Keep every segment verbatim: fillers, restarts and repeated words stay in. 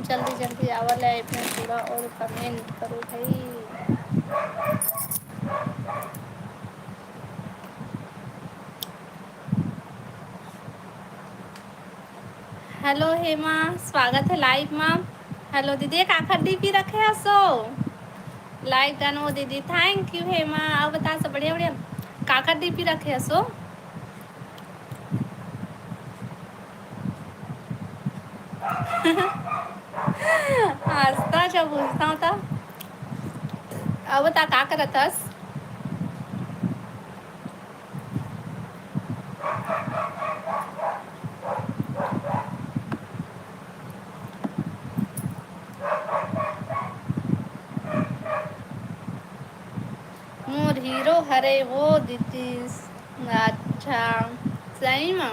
जल्दी जल्दी आवा live में पूरा और comment करो भाई। Hello हेमा, स्वागत है live मा। Hello दीदी, एक आखर डीपी रखे हसो। Like done हो दीदी, thank you हेमा। अउ बता सब बढ़िया बढ़िया, काखर डीपी रखे हसो? हंसता जब पूछता हूँ त। अउ बता का करत हस? मोर hero हरे वो दीदी। अच्छा, सही में।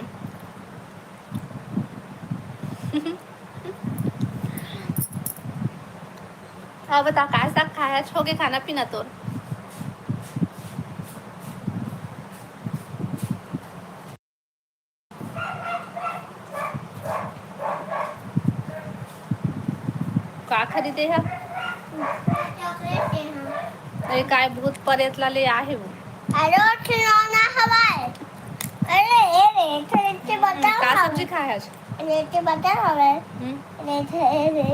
अब बता, काय साग खाय हस? होगे खाना पीना तोर? का खरीदे ह? चॉकलेट दे हम। अरे, काय भूत परेत ला ले आहे वो? अरे, वो खिलौना हवाए। अरे, ए रे, थोड़े से हम्म, बताओ का हम। सब्जी खाय हस? अरे, ते बताओ हवाए। हम्म। अरे, थे, ए रे,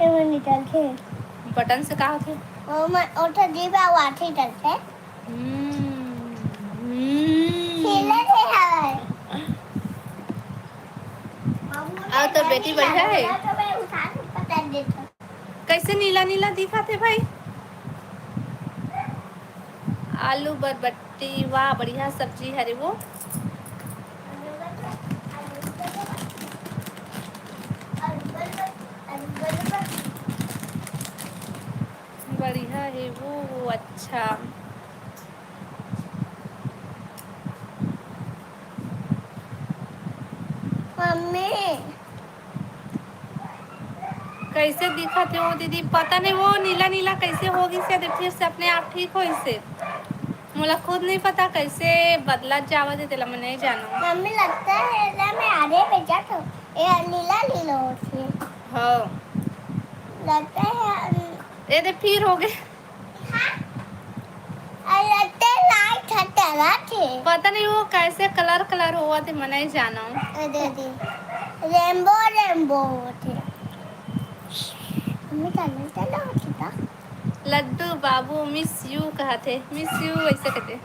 ए वो निकल थे। बटन से का होथे? वो म-, ओठा जीभ आ वाठी करथे। हम्म। हम्म। खेलत हे हवाए। अउ तोर बेटी बढ़िया हे? तो मैं उठा के पटक देता। कैसे नीला नीला दिखत हे भाई? आलू बरबट्टी, वाह, बढ़िया सब्जी हरे वो। बढ़िया हे वो, वो अच्छा। मम्मी। कैसे दिखत हे वो दीदी? पता नहीं वो नीला नीला कैसे हो गिस हे, फिर से अपने आप ठीक होइस हे। मोला खुद नहीं पता कैसे बदलत जावत हे, तेला मैं नहीं जानव। मम्मी, लगता है ना, मैं आधे पे जाता हूँ। ये नीला नीला होती है। हाँ। लगता है, अम, ये दे फिर हो गए। हाँ। अरे, ते लाइट हटा रखे। पता नहीं वो कैसे कलर कलर होवत हे, मैं नहीं जानव। अरे, अरे। रेनबो, रेनबो होते। मम्मी, कलर कलर होते का? लड्डू बाबू miss you कहत हे, miss you वैसे कहते।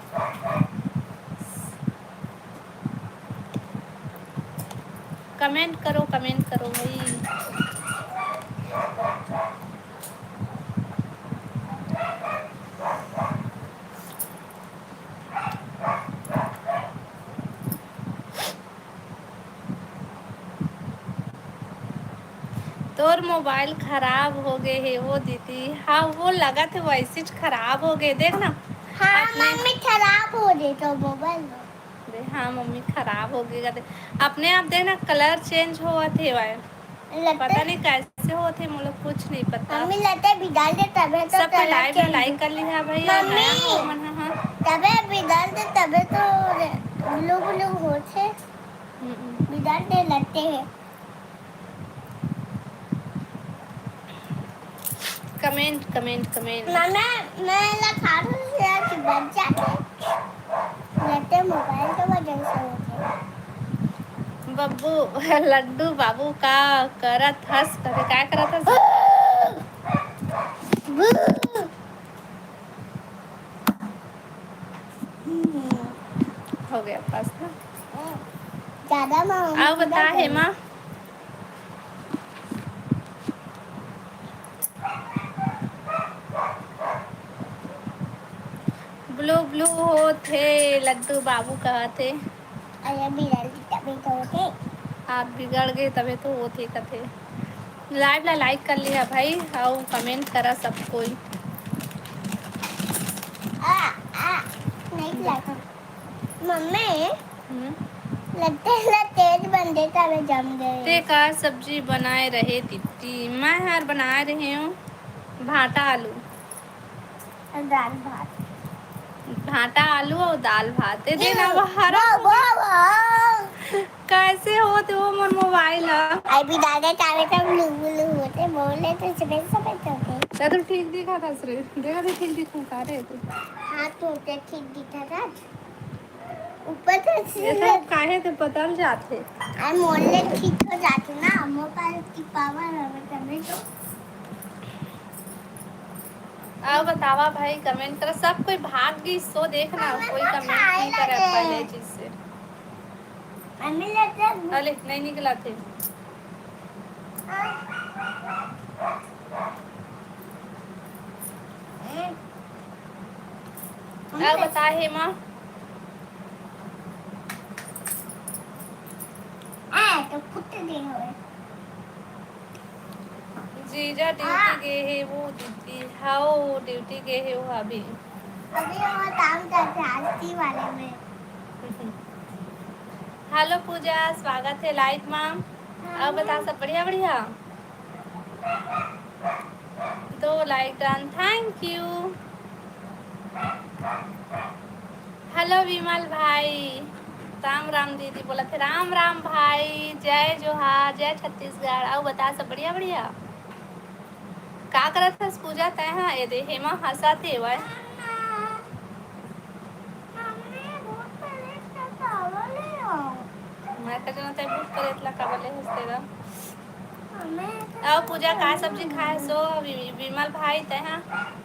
Comment करो, comment करो भाई। तोर मोबाइल खराब हो गए हे वो दीदी। हाँ, वो लगत हे वैसे ज खराब हो गए, देख ना। हाँ, अपने मम्मी, खराब हो गए तो मोबाइल। अरे हाँ मम्मी, खराब हो गए, देख। अपने आप देख ना, कलर चेंज होवत हे भाई। लगता पता है नहीं कैसे होत हे, मोला कुछ नहीं पता। मम्मी, लगता है बिगाड़ दे तबे तो सबके कलर लाइव में चेंज लाइक कर लिहा भाई, और मम्मी, नया हो मन ह, हाँ। तबे बिगाड़ दे तबे तो ब्लू ब्लू होत हे। हम्म। बिगाड़ दे लगते हैं। Comment, comment, comment। मम्मी, मैं ला खाड़ू से आज बच जाते। लगते मोबाइल के वजह से होते। बब्बू, लड्डू बाबू का करत हस? कभी काय करत हस? हो गया पास्ता। ज्यादा माँ अउ बता हेमा। ब्लू ब्लू होत हे, लड्डू बाबू कहत हे। अरे बिगड़ गई तभी तो होते। आप बिगड़ गए तभी तो होते कथे। लाइव ला लाइक कर लिहा भाई, अउ comment करा सब कोई। आ, आ, नहीं लगा। मम्मी, हम्म? लगते ला तेज बन गए, तबे जम गए। ते का सब्जी बनाए रहे दीदी? मैं हर बनाए रहे हूँ भाटा आलू। दाल भात। भाटा आलू अउ दाल भात। ए दे ना, ये, वो हरा वाह, वाह, वाह। कैसे होत हे वो मोर मोबाइल ह? अभी दादा चावे तो ब्लू ब्लू होते, बोले तो सफेद सफेद होते। तो तू ठीक दिखा था रे, देखा तो ठीक दिखा का रे तू। हाँ, तू तो ठीक दिखा था। ऊपर से ये सब काहे से बदल जाते? अरे मोले ठीक हो जाते ना, मोबाइल की पावर हमें तभी तो। आओ बतावा भाई, कमेंट कर। सब कोई भाग गई सो देखना, कोई कमेंट नहीं करे पहले चीज से। मम्मी लेते हैं। अरे नहीं निकला थे। आओ बता हेमा। आ, तो फुट दे होए। जीजा ड्यूटी गे हे वो दीदी, हाँ, वो ड्यूटी गे हे वो अभी। अभी हम काम करते हैं आरती वाले में। हेलो पूजा, स्वागत है लाइव में। हाँ। अब बता, सब बढ़िया? बढ़िया। दो लाइक डन, थैंक यू। हेलो विमल भाई, राम राम दीदी बोला थे। राम राम भाई, जय जोहार, जय छत्तीसगढ़। अउ बता, सब बढ़िया? बढ़िया। का करत हस पूजा तै हा? ए दे हेमा हंसत हे वय। मैं का जानत है भूत प्रेत ला काबर ले हंसते गा। अउ पूजा, का सब्जी खाए सो? वि-, विमल भाई, तै हा?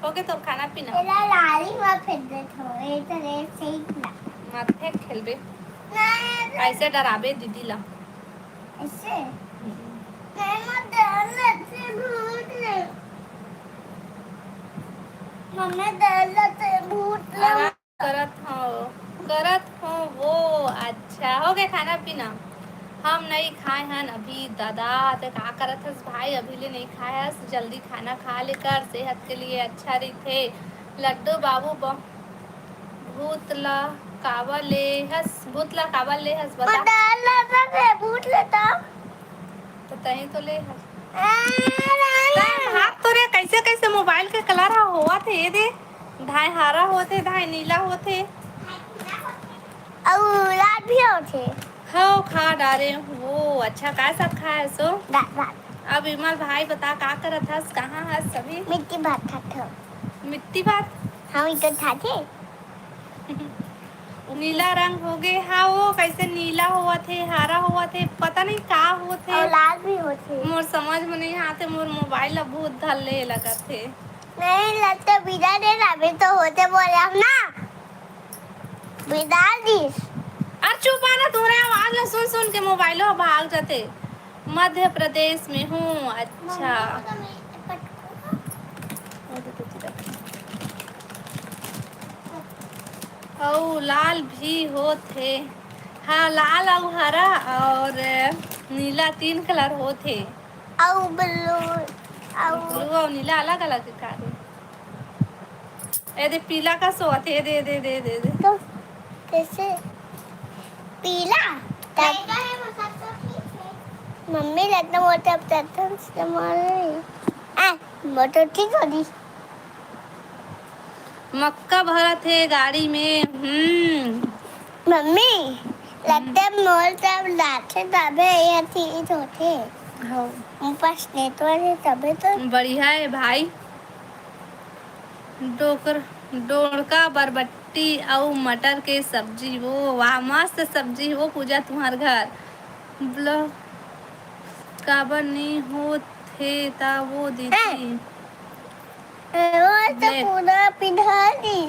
होगे तोर खाना पीना? एला लाली मा फेंक देत हो, ए तो रे सही ना। मत फेंक, खेलबे। नहीं। ऐसे डराबे दीदी ला। ऐसे? हम्म। नहीं, मत डर, मत से भूत ले। मम्मी डर लगते भूत ले। आराम करत हो, करत हो वो। अच्छा, हो गए खाना पीना? हम नहीं खाए हन अभी। दादा, ते का करत हस भाई? अभी ले नहीं खाए हस, जल्दी खाना खा ले कर, सेहत के लिए अच्छा रहिथे। लड्डू बाबू ब-, भूत ला काबर ले हस? भूत ला काबर ले हस, बता। मदर ला से भूत ले तब। तो तही तो ले हस। आ, तै भाग तो रे, कैसे कैसे मोबाइल के कलर ह होवत हे, ये दे। धाय हारा होथे, धाय नीला होथे। अउ लाल भी होथे। हव, खा डारे। वो अच्छा, का साग खाए सो? दाल भात। अब विमल भाई बता, का करत हस, कहाँ हस अभी? मिट्टी भात खात हव। मिट्टी भात? हम इधर खाथे। नीला रंग हो गे। हाँ, वो कैसे नीला होवत हे, हरा होवत हे, पता नहीं का होत हे। अउ लाल भी होथे। मोर समझ में नहीं आते, मोर मोबाइल ला भूत धर ले लगत हे। नहीं लगते, बिना दे अभी तो होते बोले हम ना। बिना दिस। अरे चुप आ ना, तोरे आवाज ला सुन सुन के मोबाइलो भाग जाते। मध्य प्रदेश में हूँ। अच्छा। अउ लाल भी होत हे। हाँ, लाल अउ हरा और नीला, तीन कलर होत हे। अउ ब्लू, अउ ब्लू अउ नीला अलग अलग का रे? ए दे, पीला का सोत हे, ए दे, ए दे, ए दे, ए दे, ए दे। तो कैसे? पीला? तब मम्मी लगता मोटे अब तब से मारे। आ, मोटर ठीक हो दी। मक्का भरत हे गाड़ी में। हम्म। मम्मी, लगता है मोर तब लाथे तबे ये चीज होथे। हाँ। मोर पास नेटवर्क है तबे तो। बढ़िया है भाई। डोकर, डोड़का, बरबट्टी अउ मटर के सब्जी। वो वाह, मस्त सब्जी वो पूजा तुम्हार घर। ब्लॉग काबर नी होत हे ता वो दीदी। ए, वो तो ब्लैक। पूरा पिघल दी।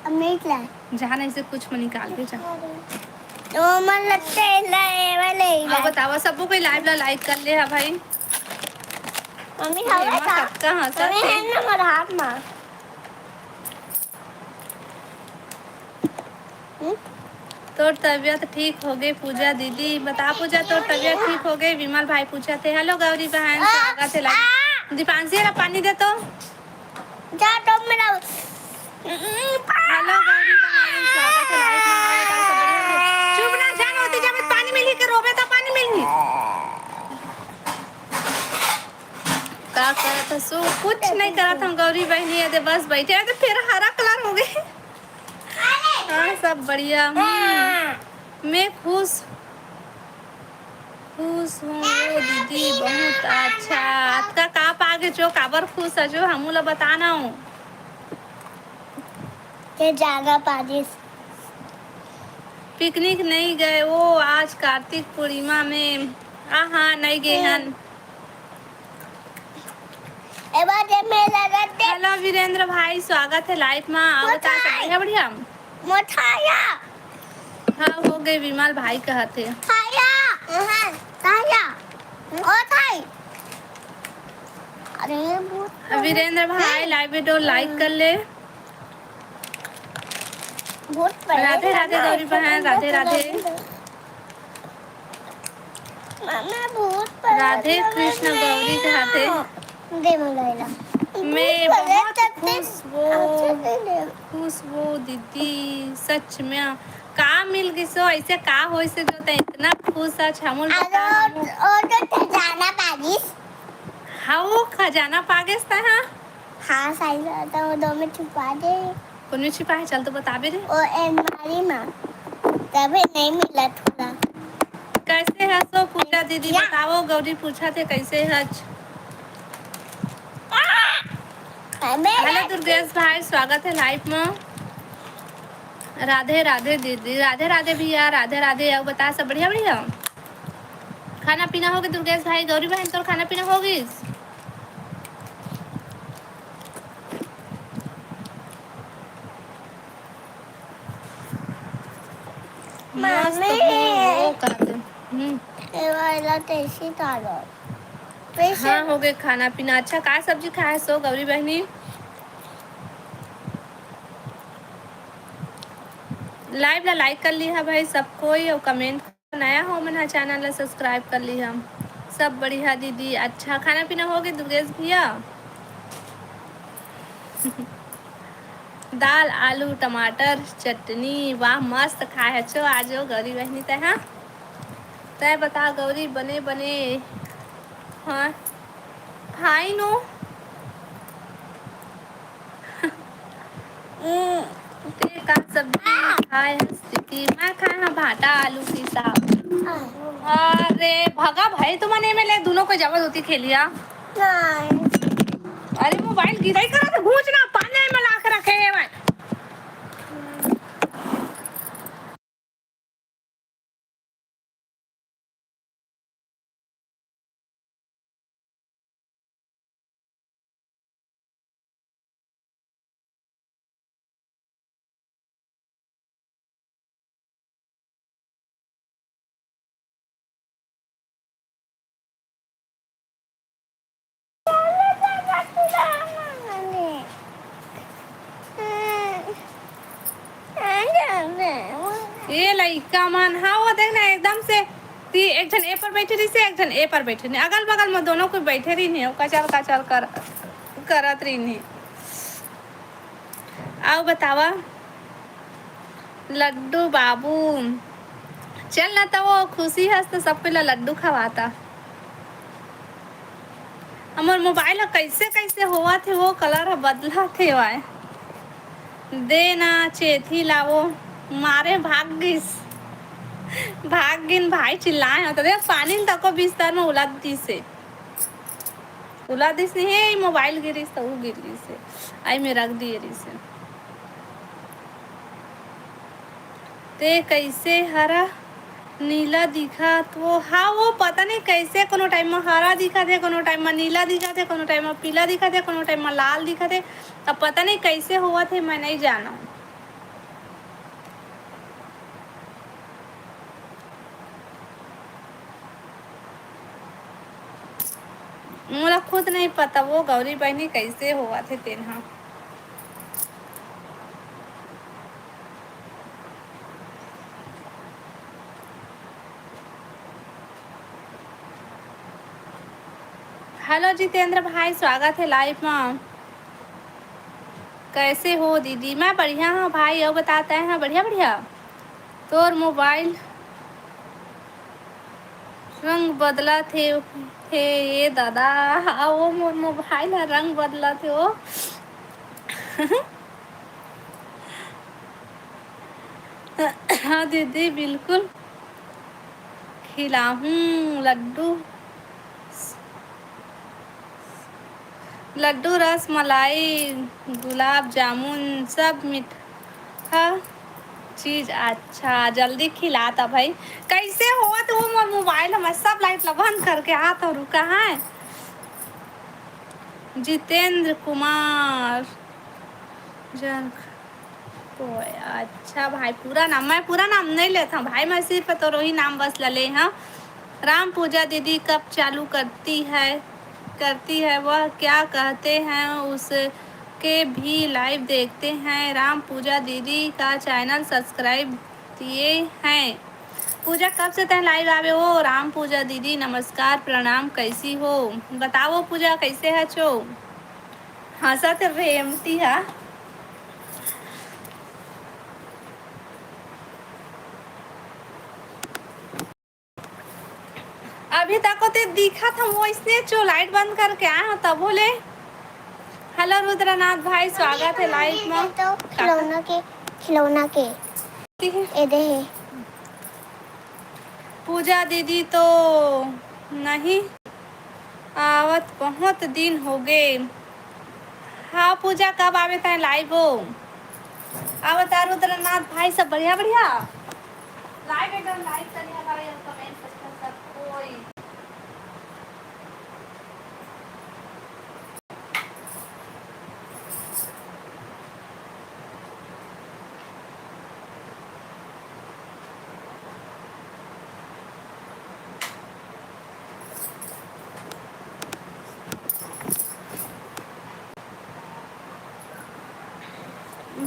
अब नहीं चला। जहाँ नहीं से कुछ में निकाल के जा। तो मन लगते ले वाले ही अब बात। बतावा, सबको कोई लाइव ला लाइक कर ले हा भाई। मम्मी, हवा हेमा था। सबका हंसत मम्मी, हे। है ना मोर हाथ में। हम्म? तोर तबीयत ठीक होगे पूजा दीदी? बता पूजा, तोर तबीयत ठीक होगे? विमल भाई पूछत हे। हेलो गौरी बहन, स्वागत है लाइव। दीपांशी, जरा पानी दे तो। जा तो मेरा। हेलो गौरी बहन, स्वागत है लाइव में। चुप ना, जान होती, जब पानी मिली के रोबे तो पानी मिली। का करत हसो? कुछ नहीं करत हम गौरी बहनी, ये दे बस बैठे हैं, तो फिर हरा कलर हो गए। हाँ, सब बढ़िया। हम्म, मैं खुश। खुश हूँ वो दीदी, बहुत अच्छा। अतका का पागे जो, काबर खुश है जो, हमू ला बता ना हो। के जाना पाजिस। पिकनिक नहीं गए वो, आज कार्तिक पूर्णिमा में। आ हाँ, नहीं गए हन। एबार जे मेला रहते। हेलो वीरेंद्र भाई, स्वागत है लाइव में। आओ, बता, सब बढ़िया, बढ़िया? मोथाया। हाँ, हो गए, विमल भाई कहत हे। थाया। हाँ, थाया। ओ थाई। अरे, बहुत वीरेंद्र भाई, लाइव वीडियो लाइक कर ले। बहुत पहले राधे, राधे, गौरी बहन, राधे, राधे। मम्मी, बहुत पहले राधे कृष्ण गौरी कहत हे। दे मोबाइल। मैं बहुत खुश वो, खुश वो दीदी, सच में। का मिल गिस वो, ऐसे का होइस हे जो तैं इतना खुश हस, हमू ला बता। अरे, वो तो खजाना पागिस। हाँ, वो खजाना पागिस तैं, हाँ? हाँ, सही बात है, वो दो में छुपा दे। कोन में छिपा है? चल तो बताबे रे। ओ अलमारी में। तभी नहीं मिला थोड़ा। कैसे हस ओ पूजा दीदी? या। बताओ, गौरी पूछा थे कैसे हच? अबे हेलो दुर्गेश भाई, स्वागत है लाइव में। राधे राधे दीदी, राधे राधे भैया, राधे राधे। अब बता, सब बढ़िया बढ़िया? खाना पीना हो गए दुर्गेश भाई, गौरी बहन, तोर खाना पीना हो गइस? मस्त मम्मी। वो करते। हम्म। ये वाला टेस्टी था लो। फिर से हाँ, हो गए खाना पीना। अच्छा, का सब्जी खाए सो गौरी बहनी? लाइव ला लाइक कर लिहा भाई सब कोई, और कमेंट नया हो मन ह चैनल ला सब्सक्राइब कर लिहा। सब बढ़िया दीदी। अच्छा, खाना पीना हो गए दुर्गेश भैया? दाल, आलू, टमाटर, चटनी। वाह, मस्त खाए हचो आज ओ गौरी बहनी तै, हाँ? तै बता गौरी, बने, बने? हाँ, fine ओ। हम्म। ते का सब्जी खाए हस दीदी? मैं खाए हँव भाटा आलू के साग। अरे भगा भाई, तुमन एमे ले दुनों कोई जबरदस्ती खेलिया। नहीं। अरे मोबाइल गिरई करत, घूंच ना, पानी में लाके रखे हे भाई। ए लइका मन, हाँ, वो देख ना, एकदम से ती एक झन ए पर बैठे रहिसे, एक झन ए पर बैठे रहिसे, अगल बगल में दोनों कोई बैठे रहिसे, वो कचर कचर कर, करत रहिसे। अउ बतावा लड्डू बाबू, चल ना, त वो खुशी हस त सबके ला लड्डू खवाता। हमर मोबाइल ह कइसे कइसे होवत हे, वो कलर ह बदलत हे वाय। दे ना चेथी ला, वो मारे भाग गिस, भाग गिन भाई चिल्लाए हो त देख पानी ल तको बिस्तर में उलद दिस हे, उलद दिस नहीं हे, मोबाइल गिरिस त वो गिर गिस हे, आई में रख दिए रिस हे। ते कइसे हरा नीला दिखत वो? हाँ, वो पता नहीं कइसे कोनो टाइम म हरा दिखत हे, कोनो टाइम म नीला दिखत हे, कोनो टाइम म पीला दिखत हे, कोनो टाइम म लाल दिखत हे। अब पता नहीं कइसे होवत हे, मैं नहीं जानव। मोला खुद नहीं पता वो गौरी बहनी कइसे होवत हे तेन ह। हेलो जितेंद्र भाई, स्वागत हे लाइव म। कैसे हो दीदी? मैं बढ़िया हूँ भाई, अउ बता, तै ह बढ़िया बढ़िया? तोर मोबाइल रंग बदलत हे, हे ये दादा, हाँ, वो मोर मोबाइल ह रंग बदलत हे वो। हाँ दीदी, बिल्कुल। खिलाहूँ लड्डू, लड्डू, रस मलाई, गुलाब जामुन, सब मीठा चीज। अच्छा, जल्दी खिला त भाई। कैसे होवत वो मोर मोबाइल, हमर सब लाइट ला बंद करके हाथ और रुका है। जितेंद्र कुमार जन कोई। अच्छा भाई, पूरा नाम, मैं पूरा नाम नहीं लेता हूँ भाई, मैं सिर्फ तोर ही नाम बस ला ले हाँ। राम पूजा दीदी कब चालू करती है, करती है वह, क्या कहते हैं, उसके भी लाइव देखते हैं। राम पूजा दीदी का चैनल सब्सक्राइब किए हैं। पूजा, कब से तैं लाइव आवे हो? राम पूजा दीदी नमस्कार प्रणाम, कैसी हो? बताओ पूजा, कैसे है छो? हंसत रेमती हा। अभी तक ओते दिखत हम वैसने चो, लाइट बंद करके आए हो तब बोले। हेलो रुद्रनाथ भाई, स्वागत है लाइव में। तो खिलौना के, खिलौना के। ए दे हे। पूजा दीदी तो नहीं आवत, बहुत दिन हो गए। हाँ पूजा, कब आवे तैं लाइव हो? आवत आ रुद्रनाथ भाई, सब बढ़िया बढ़िया। लाइव एकदम लाइव तनिया भाई, और कमेंट सेक्शन सब कोई।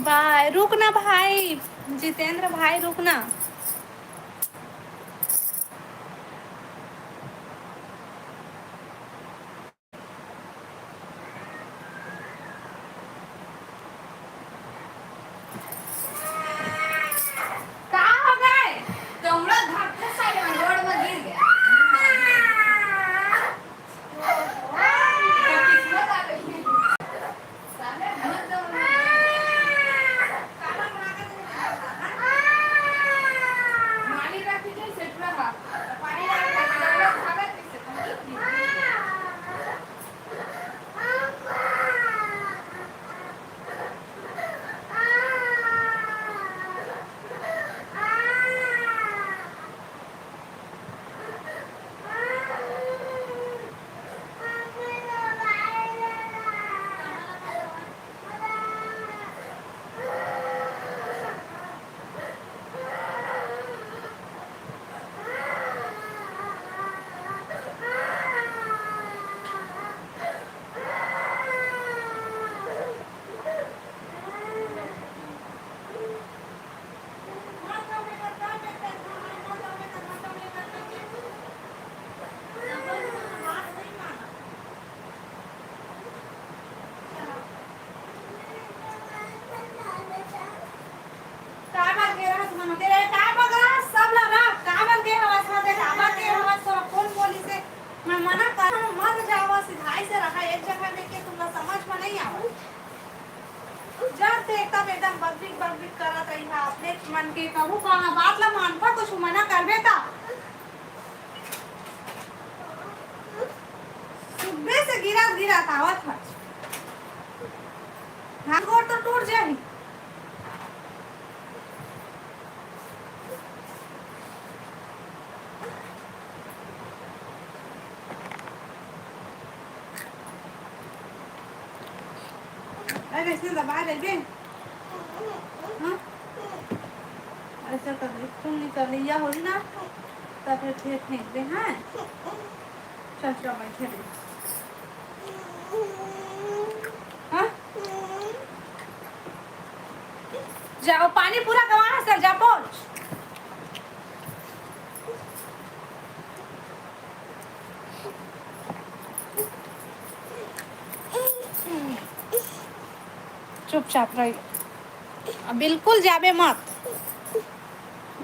भाई रुक ना भाई, जितेंद्र भाई रुक ना। का हो गए? दौड़त भागते साले में रोड में गिर गया। तो किस्मत आ गई। साले मत दौड़। माली रखी जैसे पूरा हाथ। पानी डाल के दौड़त भागत कैसे? काबर गे रहस मन? तेरे का बगरा सब ला रख, काबर गे हवस मन? काबर गे हवस? तोला कौन बोली से? मैं मना कर, मत जावा, सिधाई से रहा, एक जगह लेके तुमला समझ में नहीं आवा। जब देखता एकदम बकबिक बकबिक करत रही है अपने मन के, कहूँ कहाँ बात ला मानता, कुछ मना करबे ता। सुबह से गिरा गिरा आवत है। हाथ गोड़ तो टूट जाही। अरे, इसने दबा दे बे। हाँ? ऐसा कर दे, खून निकल लिया होई ना, तब फिर फेंक दे, हाँ? चल, चल, बैठे रहे। हाँ? जाओ, पानी पूरा गवा है सर, जा पहुँच। चुपचाप रही, बिल्कुल जाबे मत।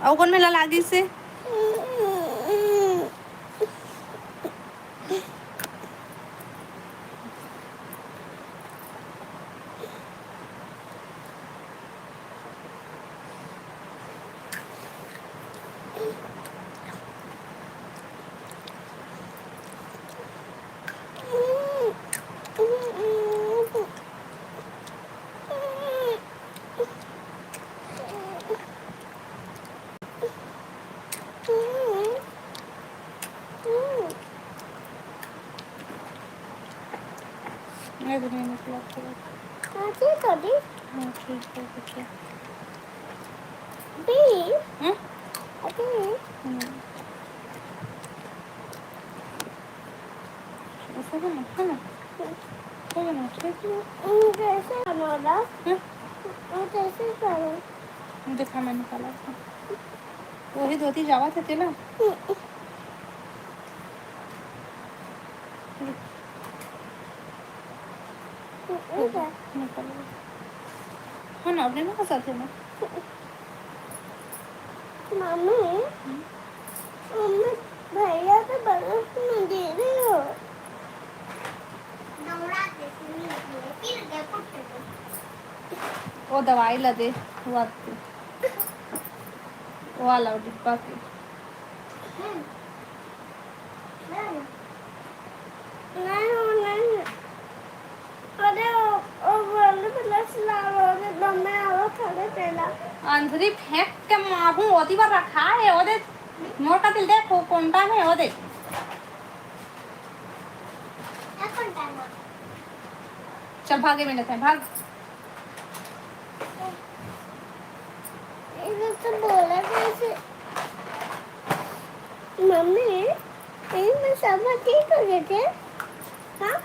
अउ कौन मेला लागी से? मैं भी नहीं निकला, चलो। हाँ, ठीक है, ठीक। हाँ, ठीक है, ठीक है। अभी? हम्म? अभी? हम्म। ऐसा है ना, है ना? हम्म। है ना, ठीक है। हम्म, कैसे बनाना? हम्म? हम्म, कैसे करूँ? दिखा, मैं निकाला था। वही धोती जावा था तेला। हम्म। निकल गया। हाँ ना, अपने ना फंसाते ना। मम्मी, हम्म। मम्मी, भैया तो बर्फ में गिरे हो। वो दवाई ला दे, वो आते। वो वाला, वो डिब्बा के। हम्म। नहीं, वो नहीं। अरे, वो, वो वाले प्लस ला लो, जो दमे आवा खड़े पेला। अंधरी फेंक के मारू, ओती बार रखा है, ओदे मोर का दिल देखो, कौन टाइम है, ओदे। कौन टाइम है? चल, भागे मिनट है, भाग। ये तो बोला कैसे? मम्मी, यही में सब ठीक हो गए थे? हाँ?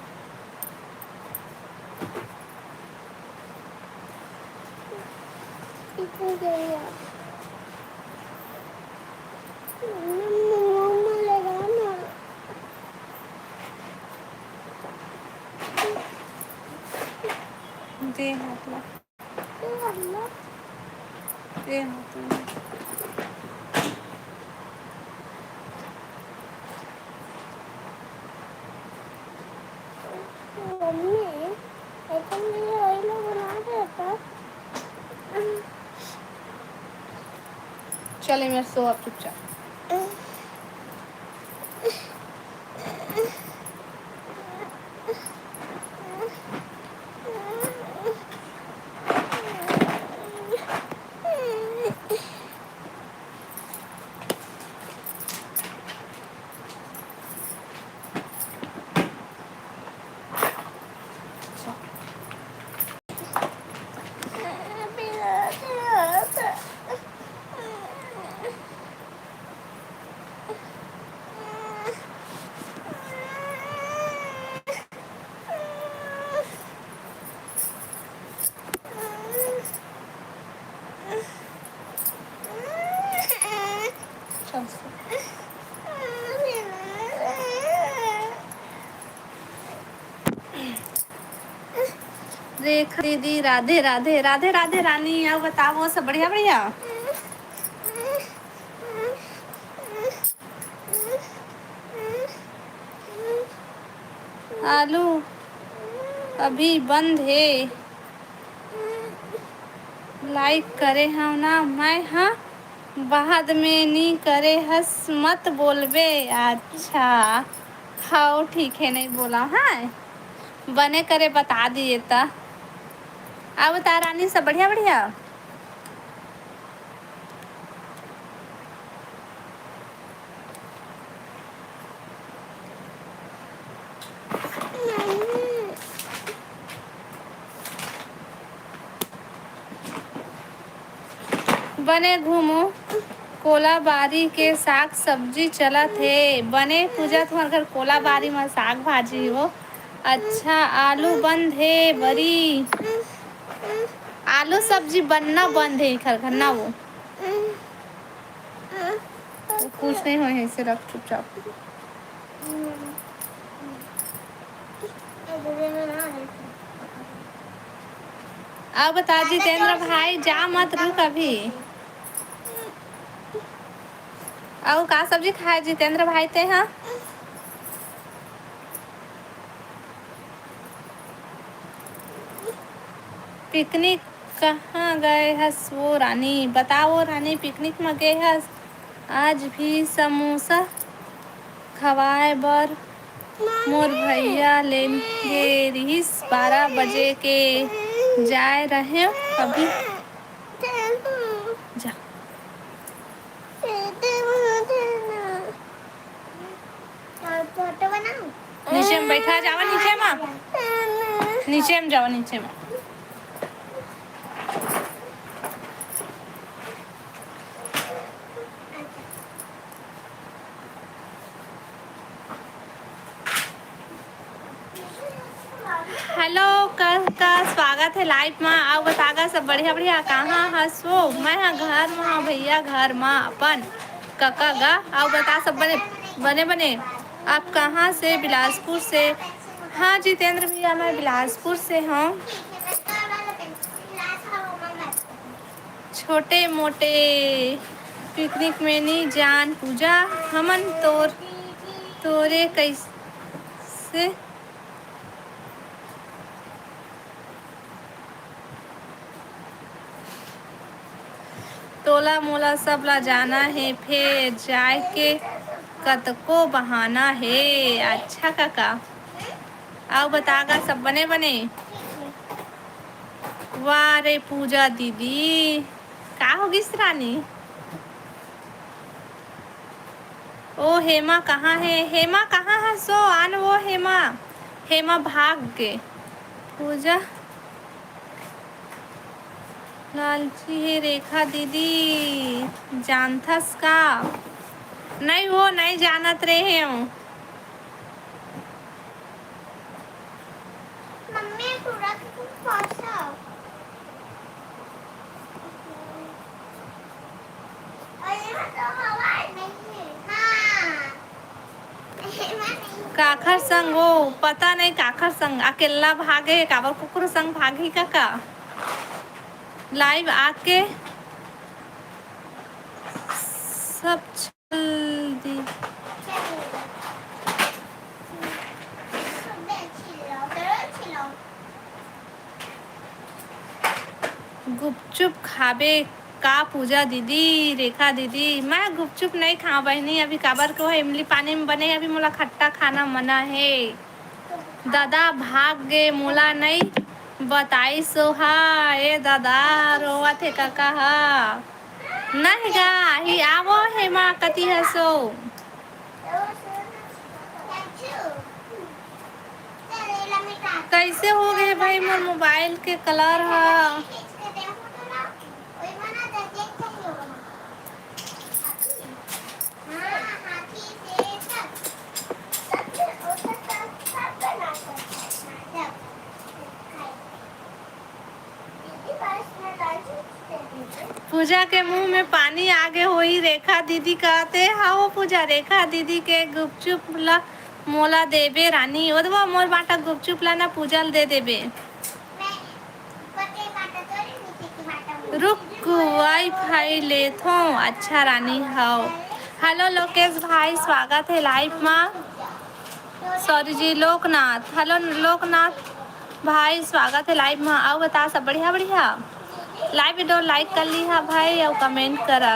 इतने देर यार। मम्मी, मम्मी लगा ना। दे हाथ ला। ए हाँ, तो मम्मी, ऐसा मेरे oil बना देता। चले, मैं सो अब चुपचाप। रेखा दीदी, राधे राधे। राधे राधे रानी, अउ बताओ, सब बढ़िया बढ़िया? आलू अभी बंद हे, like करे हव ना मैं, हाँ, बाद में नी करे हस, मत बोलबे। अच्छा, हव, ठीक है, नहीं बोला, हाँ, बने करे बता दिए त। अब बता रानी, सब बढ़िया बढ़िया? बने घूमो, कोलाबारी के साग सब्जी चलत हे। बने पूजा, तुम्हार घर कोलाबारी म साग भाजी हो। अच्छा, आलू बंद हे बरी। आलू सब्जी बनना बंद हे एखर घर ना वो। कुछ नहीं होय हे, इसे रख चुपचाप। अब बता जितेंद्र भाई, जा मत, रुक अभी। अउ का सब्जी खाए जितेंद्र भाई ते हा? पिकनिक कहाँ गए हस वो रानी? बता वो रानी, पिकनिक म गए हस? आज भी समोसा खवाए बर मोर भैया ले गे रिहिस, बारह बजे के जाए रहेंव अभी। जा। फोटो बनाओ। नीचे में बैठा जावा, नीचे में। नीचे में जाओ, नीचे में। हेलो, का, का स्वागत हे लाइव मा। अउ बता गा सब बढ़िया, बढ़िया। कहाँ हस वो? मैं हा घर मा, भैया घर मा अपन कका गा। अउ बता सब बने, बने, बने। आप कहाँ से? बिलासपुर से। हाँ जितेंद्र भैया, मैं बिलासपुर से हूँ। छोटे मोटे पिकनिक में नी जान पूजा, हमन तोर, तोरे कैसे तोला मोला सब ला जाना हे, फेर जाए के कतको बहाना हे। अच्छा कका, अउ बता गा सब बने बने? वाह रे पूजा दीदी, का हो गिस रानी? ओ हेमा कहाँ हे? हेमा कहाँ हस ओ? आन वो हेमा, हेमा भाग गे। पूजा लालची हे रेखा दीदी, जानथस का? नहीं वो, नहीं जानत रहे हूँ। मम्मी, पूरा किचन पोंछो। और यहाँ तो हवा नहीं है। हाँ। काखर संग वो, पता नहीं काखर संग, अकेला भागे, काबर कुकुर संग भागी का, का? लाइव आके सब चल दी। गुपचुप खाबे का पूजा दीदी, रेखा दीदी? मैं गुपचुप नहीं खाऊं बहिनी, अभी काबर के वो इमली पानी में बने, अभी मोला खट्टा खाना मना हे। दादा भाग गे, मोला नहीं बताई सोहा। ए दादा, रोवत हे कका हा। नहीं गा, ही आवो हेमा, कति हसो? कैसे हो गए भाई मोर मोबाइल के कलर ह? पूजा के मुंह में पानी आगे होई, रेखा दीदी कहते, "हाँ वो पूजा, रेखा दीदी के गुपचुप ला मोला देबे रानी, ओदवा मोर बाटा गुपचुप ला ना पूजा ल दे देबे।" रुक, वाईफाई लेथों। अच्छा रानी हव। हेलो लोकेश भाई, स्वागत हे लाइव मा। सॉरी जी, लोकनाथ। हेलो लोकनाथ भाई, स्वागत हे लाइव मा। अउ बता सब बढ़िया, बढ़िया। लाइव वीडियो लाइक कर लिहा भाई, अउ कमेंट करा।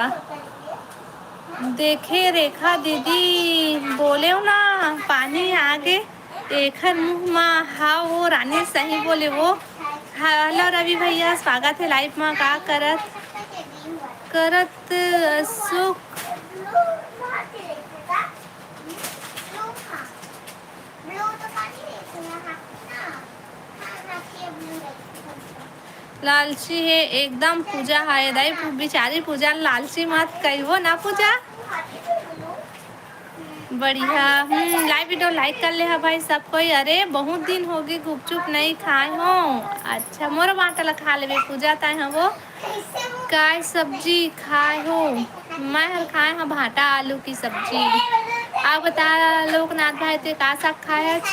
देखे रेखा दीदी, बोलेव ना, पानी आगे एखर मुंह मा। हाँ वो रानी सही बोले वो। हेलो रवि भैया, स्वागत हे लाइव मा। का करत, करत सुख लालची हे एकदम पूजा हे दाई, बिचारी पूजा लालची मत कहिबो ना पूजा। बढ़िया। हम्म, लाइव वीडियो लाइक कर ले हा भाई सब कोई। अरे बहुत दिन होगे गुपचुप नहीं खाए हो। अच्छा, मोर बाटा ला खा लेबे पूजा, ताए हा वो। काय सब्जी खाए हो? मैं हर खाए हा भाटा आलू की सब्जी। आप बता लोकनाथ भाई, ते का साग खाए हच?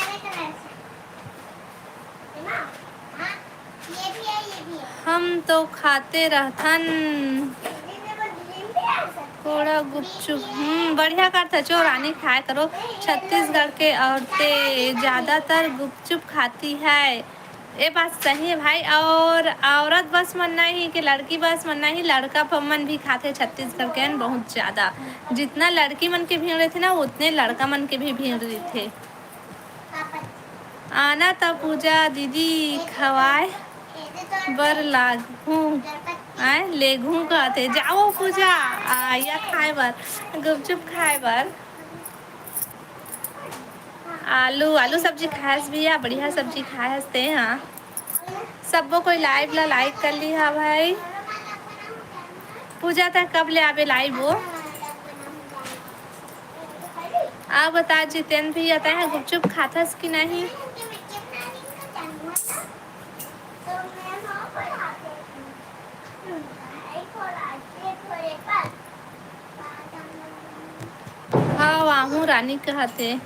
हम तो खाते रहथन कोड़ा गुपचुप। हम्म, बढ़िया करथच ओ रानी, खाए करो। छत्तीसगढ़ के औरतें ज्यादातर गुपचुप खाती है। ए बात सही है भाई। और औरत बस मन नहीं कि लड़की बस मन नहीं, लड़का प-, मन भी खाथे छत्तीसगढ़ के न बहुत ज्यादा। जितना लड़की मन के भीड़ रहथे ना, उतने लड़का मन के भी भीड़ रहथे। आना त पूजा दीदी खवाए बर लागहूँ, आए लेगहूँ कहते। जाओ पूजा, आ, या खाए बर, गुपचुप खाए बर। आलू, आलू सब्जी खाए हस भैया, बढ़िया सब्जी खाए हस ते। हाँ, सब्बो कोई live ला like कर लिहा भाई। पूजा, तैं कब ले आबे live वो? आप बता जितेंद्र भैया, तैं ह गुपचुप खाथस कि नहीं? हाँ, वाहू रानी कहत हे।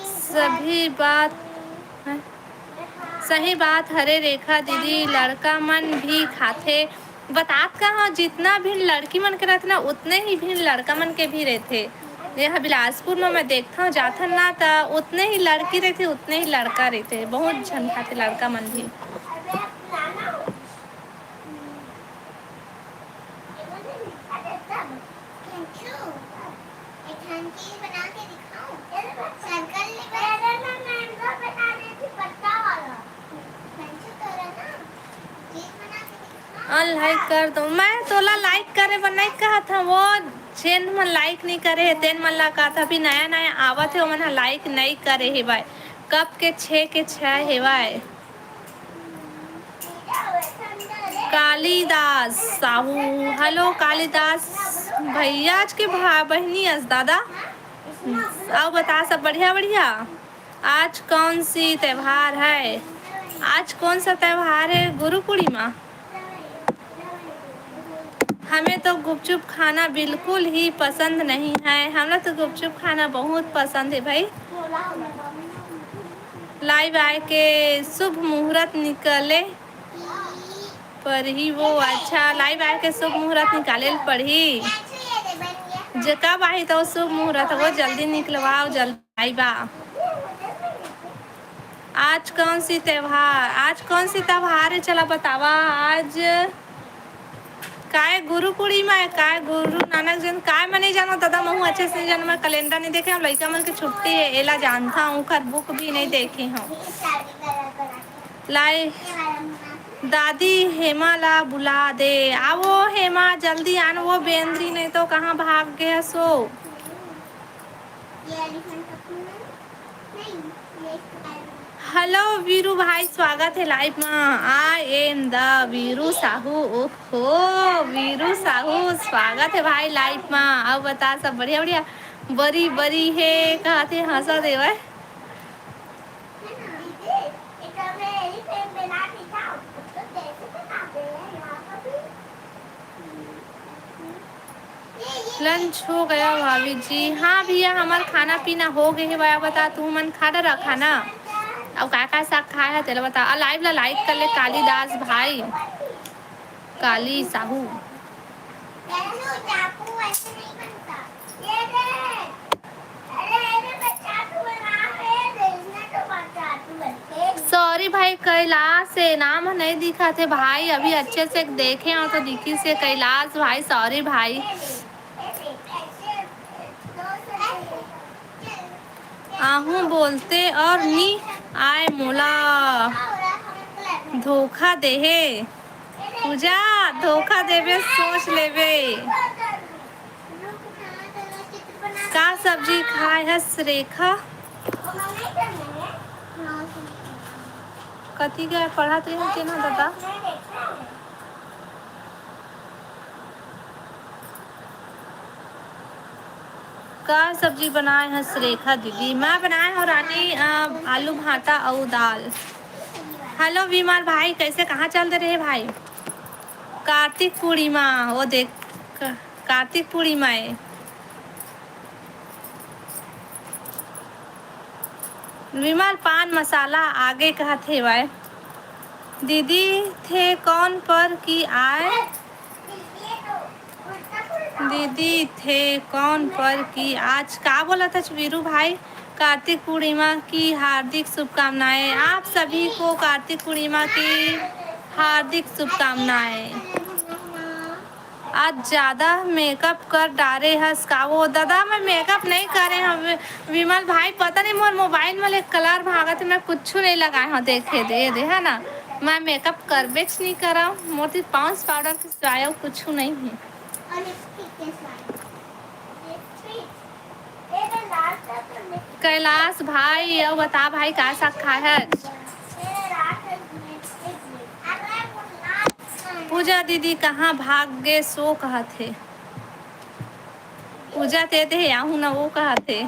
सभी बात, सही बात हरे रेखा दीदी, लड़का मन भी खाथे। बतात का हव, जितना भीड़ लड़की मन के रहिथे ना, उतने ही भीड़ लड़का मन के भी रहिथे। ये ह बिलासपुर में मैं देखथव, जाथन ना, त उतने ही लड़की रहिथे, उतने ही लड़का रहिथे, बहुत झन खाथे लड़का मन भी। अनलाइक कर दो। मैं तोला लाइक करे बर नइ कहत हव, वो जेन मन लाइक नइ करे हे, तेन मन ला कहत हव। अभी नया नया आवत हे, ओमन ह लाइक नइ करे हेवय। कब के छे के छे हेवय। कालिदास साहू, हेलो कालिदास भैया, आज के भा-, बहिनी अस दादा। अउ बता, सब बढ़िया, बढ़िया? आज कौन सी त्योहार है? आज कौन सा त्योहार है? गुरु पूर्णिमा। हमें तो गुपचुप खाना बिल्कुल ही पसंद नहीं है। हमरा तो गुपचुप खाना बहुत पसंद है भाई। Live आए के शुभ मुहूर्त निकले परही वो। अच्छा, live आए के शुभ मुहूर्त निकाले ल पड़ही। जे कब आही तो शुभ मुहूर्त वो, जल्दी निकलवाओ, जल्दी live आ। आज कौन सी त्योहार, आज कौन सी त्योहार है? चला बतावा आज। काय गुरु पूर्णिमा है, काय गुरु नानक जयंती, काय मैं नहीं जानो दादा, महू अच्छे से नहीं जानो, मैं calendar नहीं देखे हव, लइका मन के छुट्टी है, एला जानता हूँ, ओकर book भी नहीं देखे हव। लाई दादी हेमा ला बुला दे, आवो हेमा जल्दी आन, वो बेंदरी नहीं तो कहाँ भाग गया सो। हेलो वीरू भाई, स्वागत है live मा। I am the Veeru Sahu. ओहो, वीरू साहू, स्वागत है भाई live मा। अउ बता, सब बढ़िया? बढ़िया। बरी बरी हे कहत हे, हंसा देवय। Lunch हो गया भाभी जी। हाँ भैया, हमर खाना पीना हो गए हे। बता, तू मन खा डरा खाना? अउ का का साग खाए है, तेला बता। आ live ला like कर ले, कालिदास भाई, काली साहू। Sorry भाई, कैलाश से नाम नहीं दिखा थे भाई, अभी अच्छे से देखे हो तो दिखी से कैलाश भाई, sorry भाई। आहू बोलते और नी आए मोला धोखा देहे। पूजा, धोखा देबे, सोच लेबे। का सब्जी खाए हस रेखा? कति का पढ़त रहे तेन ह दादा? का सब्जी बनाए हस रेखा दीदी? मैं बनाए हव रानी, अ, आलू भाटा अउ दाल। Hello विमल भाई, कैसे, कहाँ चल दे रहे भाई? कार्तिक पूर्णिमा, वो देख, क-, कार्तिक पूर्णिमा ए। विमल पान मसाला आगे कहत हेवय। दीदी थे कौन पर की आए? दीदी थे कौन पर की आज का बोला था वीरू भाई? कार्तिक पूर्णिमा की हार्दिक शुभकामनाएं। आप सभी को कार्तिक पूर्णिमा की हार्दिक शुभकामनाएं। आज ज्यादा makeup कर डारे हस का? वो दादा, मैं makeup नहीं करे हव वि-, विमल भाई, पता नहीं मोर mobile में ले colour भागत हे, मैं कुछ नहीं लगाए हव। देखे दे, दे है ना, मैं makeup करबेच नहीं करव, मोर ती पाउंस powder के सिवाय अउ कुछ नहीं है। और lipstick के सिवाय। Lipstick। ये तो लाल विकास भाई, अउ बता भाई, का साग खाए हस? पूजा दीदी कहाँ भाग गे सो कहत हे। पूजा ते दे आहू ना, वो कहत हे।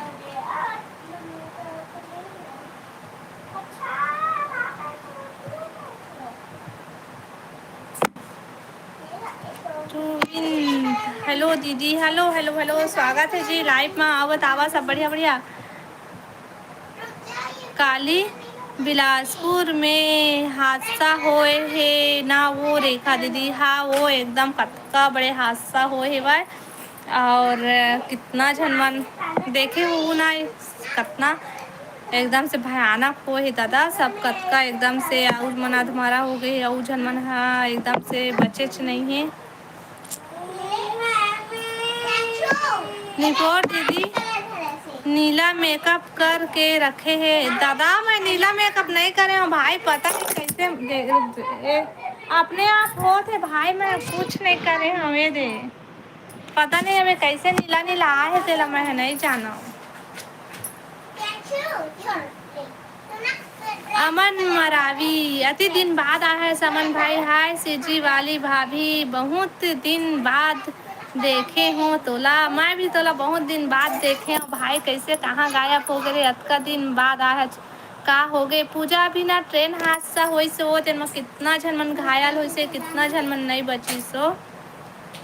टूविन, हेलो दीदी, हेलो, हेलो, हेलो, स्वागत हे जी लाइव मा। अउ बतावा, सब बढ़िया, बढ़िया। काली बिलासपुर में हादसा होए हे ना वो रेखा दीदी? हाँ, वो एकदम कतका बड़े हादसा होए हेवय। और कितना झन मन देखे हो ना, कतना एकदम से भयानक होए हे दादा, सब कतका एकदम से आउर मन अधमरा हो गए हे, अउ झन मन ह एकदम से बचेच नहीं हे। निपोर दीदी नीला मेकअप करके रखे हे। दादा, मैं नीला मेकअप नहीं करे हूँ भाई, पता नहीं कैसे दे, ए, अपने आप होत हे भाई, मैं कुछ नहीं करे हूँ। ये दे, पता नहीं हमें कैसे नीला नीला आए हे, तेला मैं नहीं जाना। अमन मरावी, अति दिन बाद आए हस अमन भाई। हाय सीजी वाली भाभी, बहुत दिन बाद देखे हो तोला। मैं भी तोला बहुत दिन बाद देखे हो भाई, कैसे कहाँ गायब हो गए, अतका दिन बाद आए हस, का हो गए? पूजा, अभी ना ट्रेन हादसा होइस ओ, तेन म कितना झन मन घायल होइस हे, कितना झन मन नहीं बचिस ओ।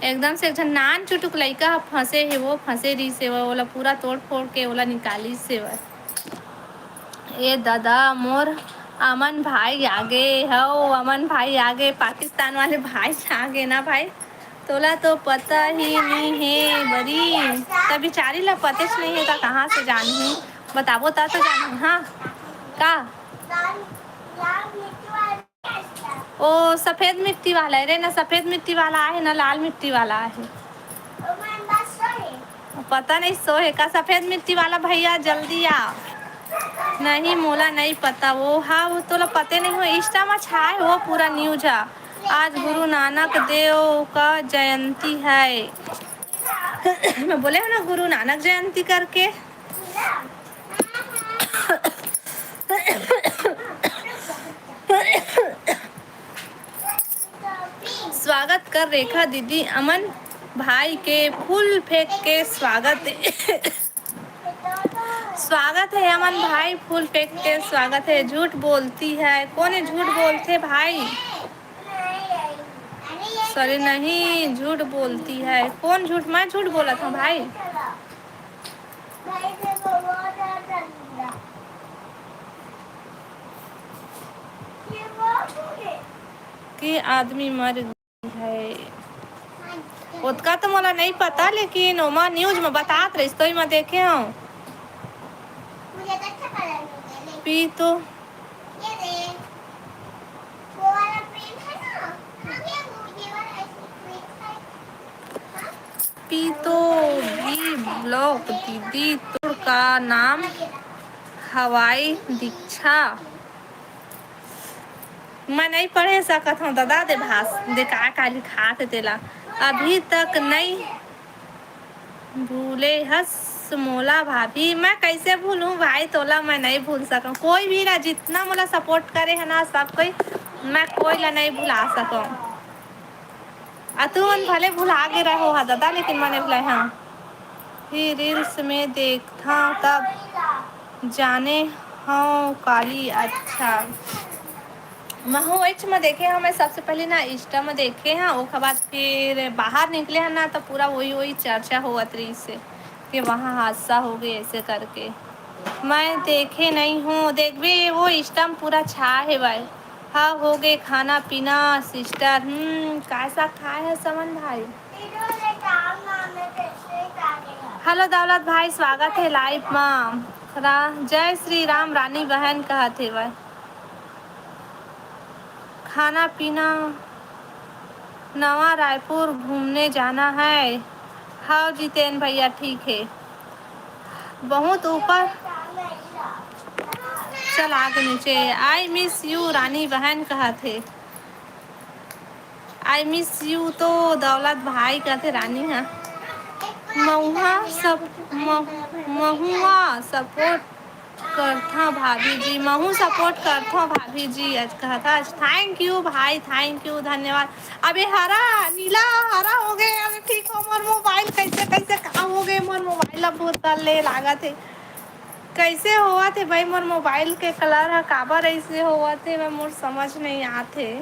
एकदम से एक झन नान चुटुक लइका ह फंसे हे, वो फंसे रहिस हे, वो ओला पूरा तोड़ फोड़ के ओला निकालिस हे। ए दादा, मोर अमन भाई आगे हव, अमन भाई आगे, पाकिस्तान वाले भाई आगे ना भाई, तोला तो पता ही नहीं हे बरी, त बिचारी ला पतेच नहीं हे, त कहाँ से जानही? बताबो त, त जानही। हाँ, का? ओ सफेद मिट्टी वाला हे रे, ना सफेद मिट्टी वाला आहे, ना लाल मिट्टी वाला आहे। पता नहीं सो हे का सफेद मिट्टी वाला भैया, जल्दी आ। नहीं, मोला नहीं पता। वो हाँ, वो तोला पते नहीं हो, Insta मा छाए हो पूरा news हा। आज गुरु नानक देव का जयंती है। मैं बोले हो ना गुरु नानक जयंती करके। स्वागत कर रेखा दीदी, अमन भाई के फूल फेंक के स्वागत। स्वागत है अमन भाई, फूल फेंक के स्वागत है। झूठ बोलती है, कौन झूठ बोलथे भाई? सॉरी, नहीं, झूठ बोलती है। कौन झूठ? मैं झूठ बोलत हूँ भाई? कि आदमी मर गे हे। ओतका तो मोला नहीं पता, लेकिन ओमा news में बतात रहिस, तो मैं देखे हूँ। पी तो पीतो भी ब्लॉक दीदी, तोर का नाम हवाई दीक्षा। मैं नहीं पढ़े सकत हूँ दादा, दे भास दे का का लिखात हे तेला, अभी तक नहीं भूले हस मोला भाभी। मैं कैसे भूलूं भाई तोला, मैं नहीं भूल सकूं। कोई भी ना, जितना मोला support करे है ना सब कोई, मैं कोई ला नहीं भुला सकूं। आ तू मन भले भुला गे रहो हा दादा, लेकिन मने भुलाए हाँ। ही reels में देखता तब जाने हूँ काली। अच्छा, महू एच में देखे हूँ, मैं सबसे पहले ना Insta में देखे हैं, ओकर बाद फिर बाहर निकले हैं ना, तो पूरा वही वही चर्चा होवत रहिस हे कि वहाँ हादसा हो गए ऐसे करके। मैं देखे नहीं हूँ, देखबे वो Insta में पूरा छा हे भाई। हाँ, हो गए खाना पीना sister। हम्म, कैसा खाए है समन भाई? हेलो दौलत भाई, स्वागत है live मा। रा-, जय श्री राम रानी बहन कहत हेवय। खाना पीना नवा रायपुर घूमने जाना है। हव जितेन भैया, ठीक है। बहुत ऊपर चल आगे नीचे। I miss you रानी बहन कहत हे। I miss you तो दौलत भाई कहत हे रानी हा। महुआ सब, म-, महुआ support करथव भाभी जी, महू support करथव भाभी जी। आज कहत आज thank you भाई, thank you, धन्यवाद। अबे हरा, नीला हरा हो गए। अबे ठीक हो, मोर मोबाइल कैसे कैसे का हो गए, मोर मोबाइल अब बोतल ले लागत हे। कैसे होवत हे भाई, मोर मोबाइल के कलर ह काबर ऐसे होवत हे, मैं मोर समझ नहीं आत हे।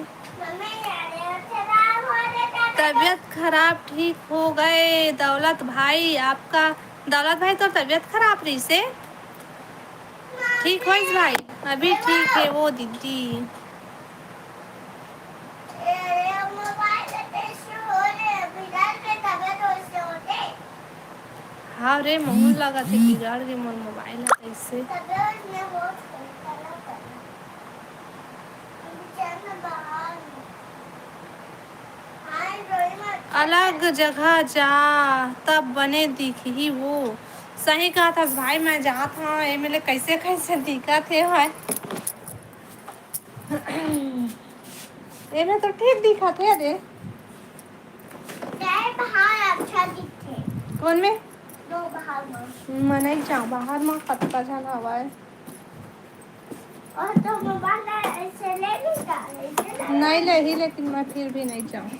तबीयत खराब ठीक हो गए दौलत भाई आपका। दौलत भाई, तोर तबीयत खराब रहिसे? ठीक होइस भाई? अभी ठीक हे वो दीदी। हाँ रे, महू ल लगत हे बिगड़ गे मोर मोबाइल ह कइसे। अलग जगह जा, तब बने दिखही वो। सही कहत हस भाई, मैं जात हव, एमे ले कैसे कैसे दिखत हे भाई। एमे तो ठीक दिखत हे रे। कोन में? मैं नइ जांव बाहर म, कतका झन हवय। नइ लेही, लेकिन मैं फिर भी नइ जांव।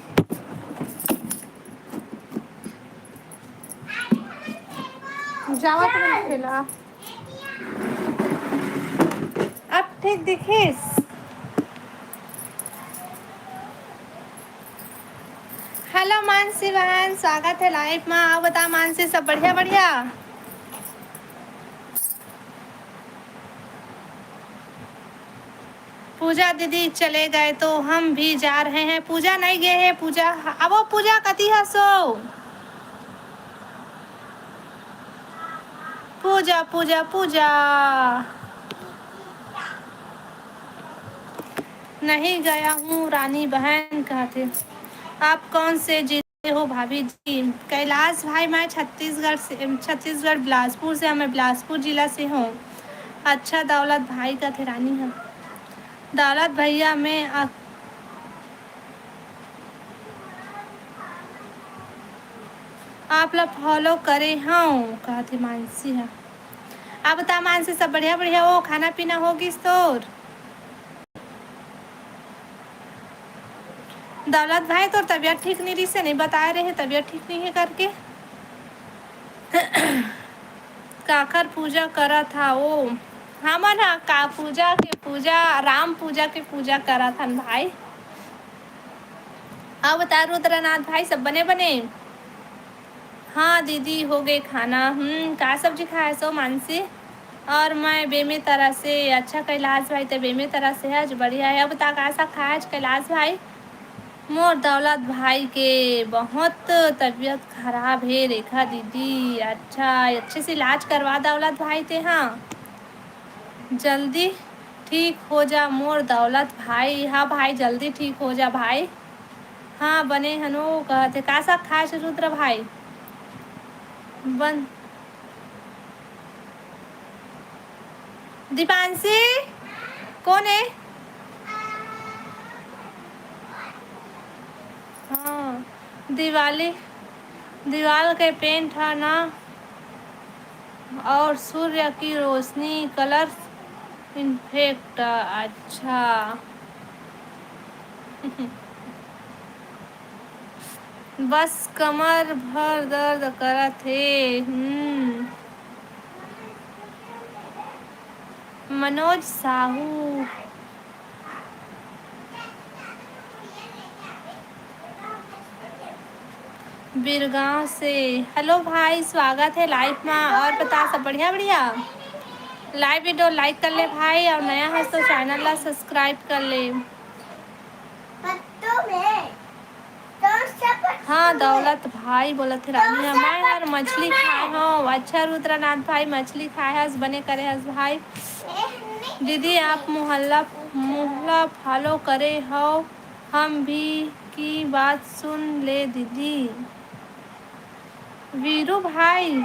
जावत रहिथे ला। अब ठीक दिखिस? Hello मानसी बहन, स्वागत हे live मा। अउ बता मानसी, सब बढ़िया बढ़िया? पूजा दीदी चले गए तो हम भी जा रहे हैं। पूजा नइ गे हे, पूजा, अब वो पूजा कती हसो? पूजा, पूजा, पूजा। नहीं गया हूँ रानी बहन कहते। आप कौन से जिले हो भाभी जी? कैलाश भाई, मैं छत्तीसगढ़ से, छत्तीसगढ़ बिलासपुर से, मैं बिलासपुर जिला से हूँ। अच्छा दौलत भाई कहते रानी हम। दौलत भैया, मैं आ-, आप ला follow करे हव, कहत हे मानसी ह। अब बता मानसी, सब बढ़िया बढ़िया हो, खाना पीना हो गिस तोर? दौलत भाई, तोर तबीयत ठीक नहीं रहिसे, नहीं बताए रहे तबीयत ठीक नहीं है करके। काखर पूजा करत हा ओ? हमन हा का पूजा के पूजा, राम पूजा के पूजा करत हन भाई। अब बता रुद्रनाथ भाई, सब बने बने? हाँ दीदी, हो गए खाना। हम्म, का सब्जी खाए सो मानसी? और मैं बेमे तरह से। अच्छा कैलाश भाई, ते बेमे तरह से है, आज बढ़िया है। अब बता का साग खाए आज कैलाश भाई? मोर दौलत भाई के बहुत तबीयत खराब हे रेखा दीदी। अच्छा, अच्छे से इलाज करवा दौलत भाई ते। हाँ, जल्दी ठीक हो जा मोर दौलत भाई। हाँ भाई, जल्दी ठीक हो जा भाई। हाँ, बने हनो कहत हे। का साग खाए हस रुद्र भाई? बन दीपांशी, कोन हे? हाँ, दिवाली, दीवाल के paint हा ना, और सूर्य की रोशनी, colour effect। अच्छा। बस कमर भर दर्द करत हे। हम्म। मनोज साहू, बिरगांव से। Hello भाई, स्वागत है live मा। और बता, सब बढ़िया? बढ़िया। Live video like कर ले भाई, और नया है तो channel ला subscribe कर ले। हाँ, दौलत भाई बोलत हे, रानी ह, मैं हर मछली खाए हव। अच्छा, रुद्रनाथ भाई, मछली खाए हस, बने करे हस भाई। दीदी, आप मोहल्ला, मोहल्ला follow करे हव, हम भी की बात सुन ले दीदी। वीरू भाई,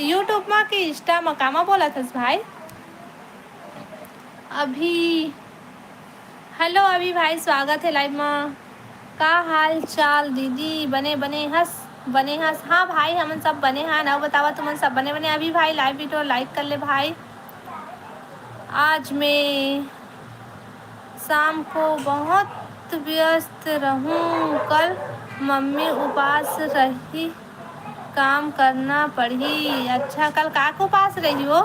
YouTube मा कि Insta मा, कामा बोलत हस भाई? अभी, hello अभी भाई, स्वागत है live मा। का हाल चाल दीदी? बने, बने हस? बने हस? हाँ भाई, हमन सब बने हन। अउ बतावा, तुमन सब बने, बने? अभी भाई, live video like कर ले भाई। आज मैं शाम को बहुत व्यस्त रहूँ, कल मम्मी उपास रही, काम करना पड़ही। अच्छा, कल का के उपास रही हो?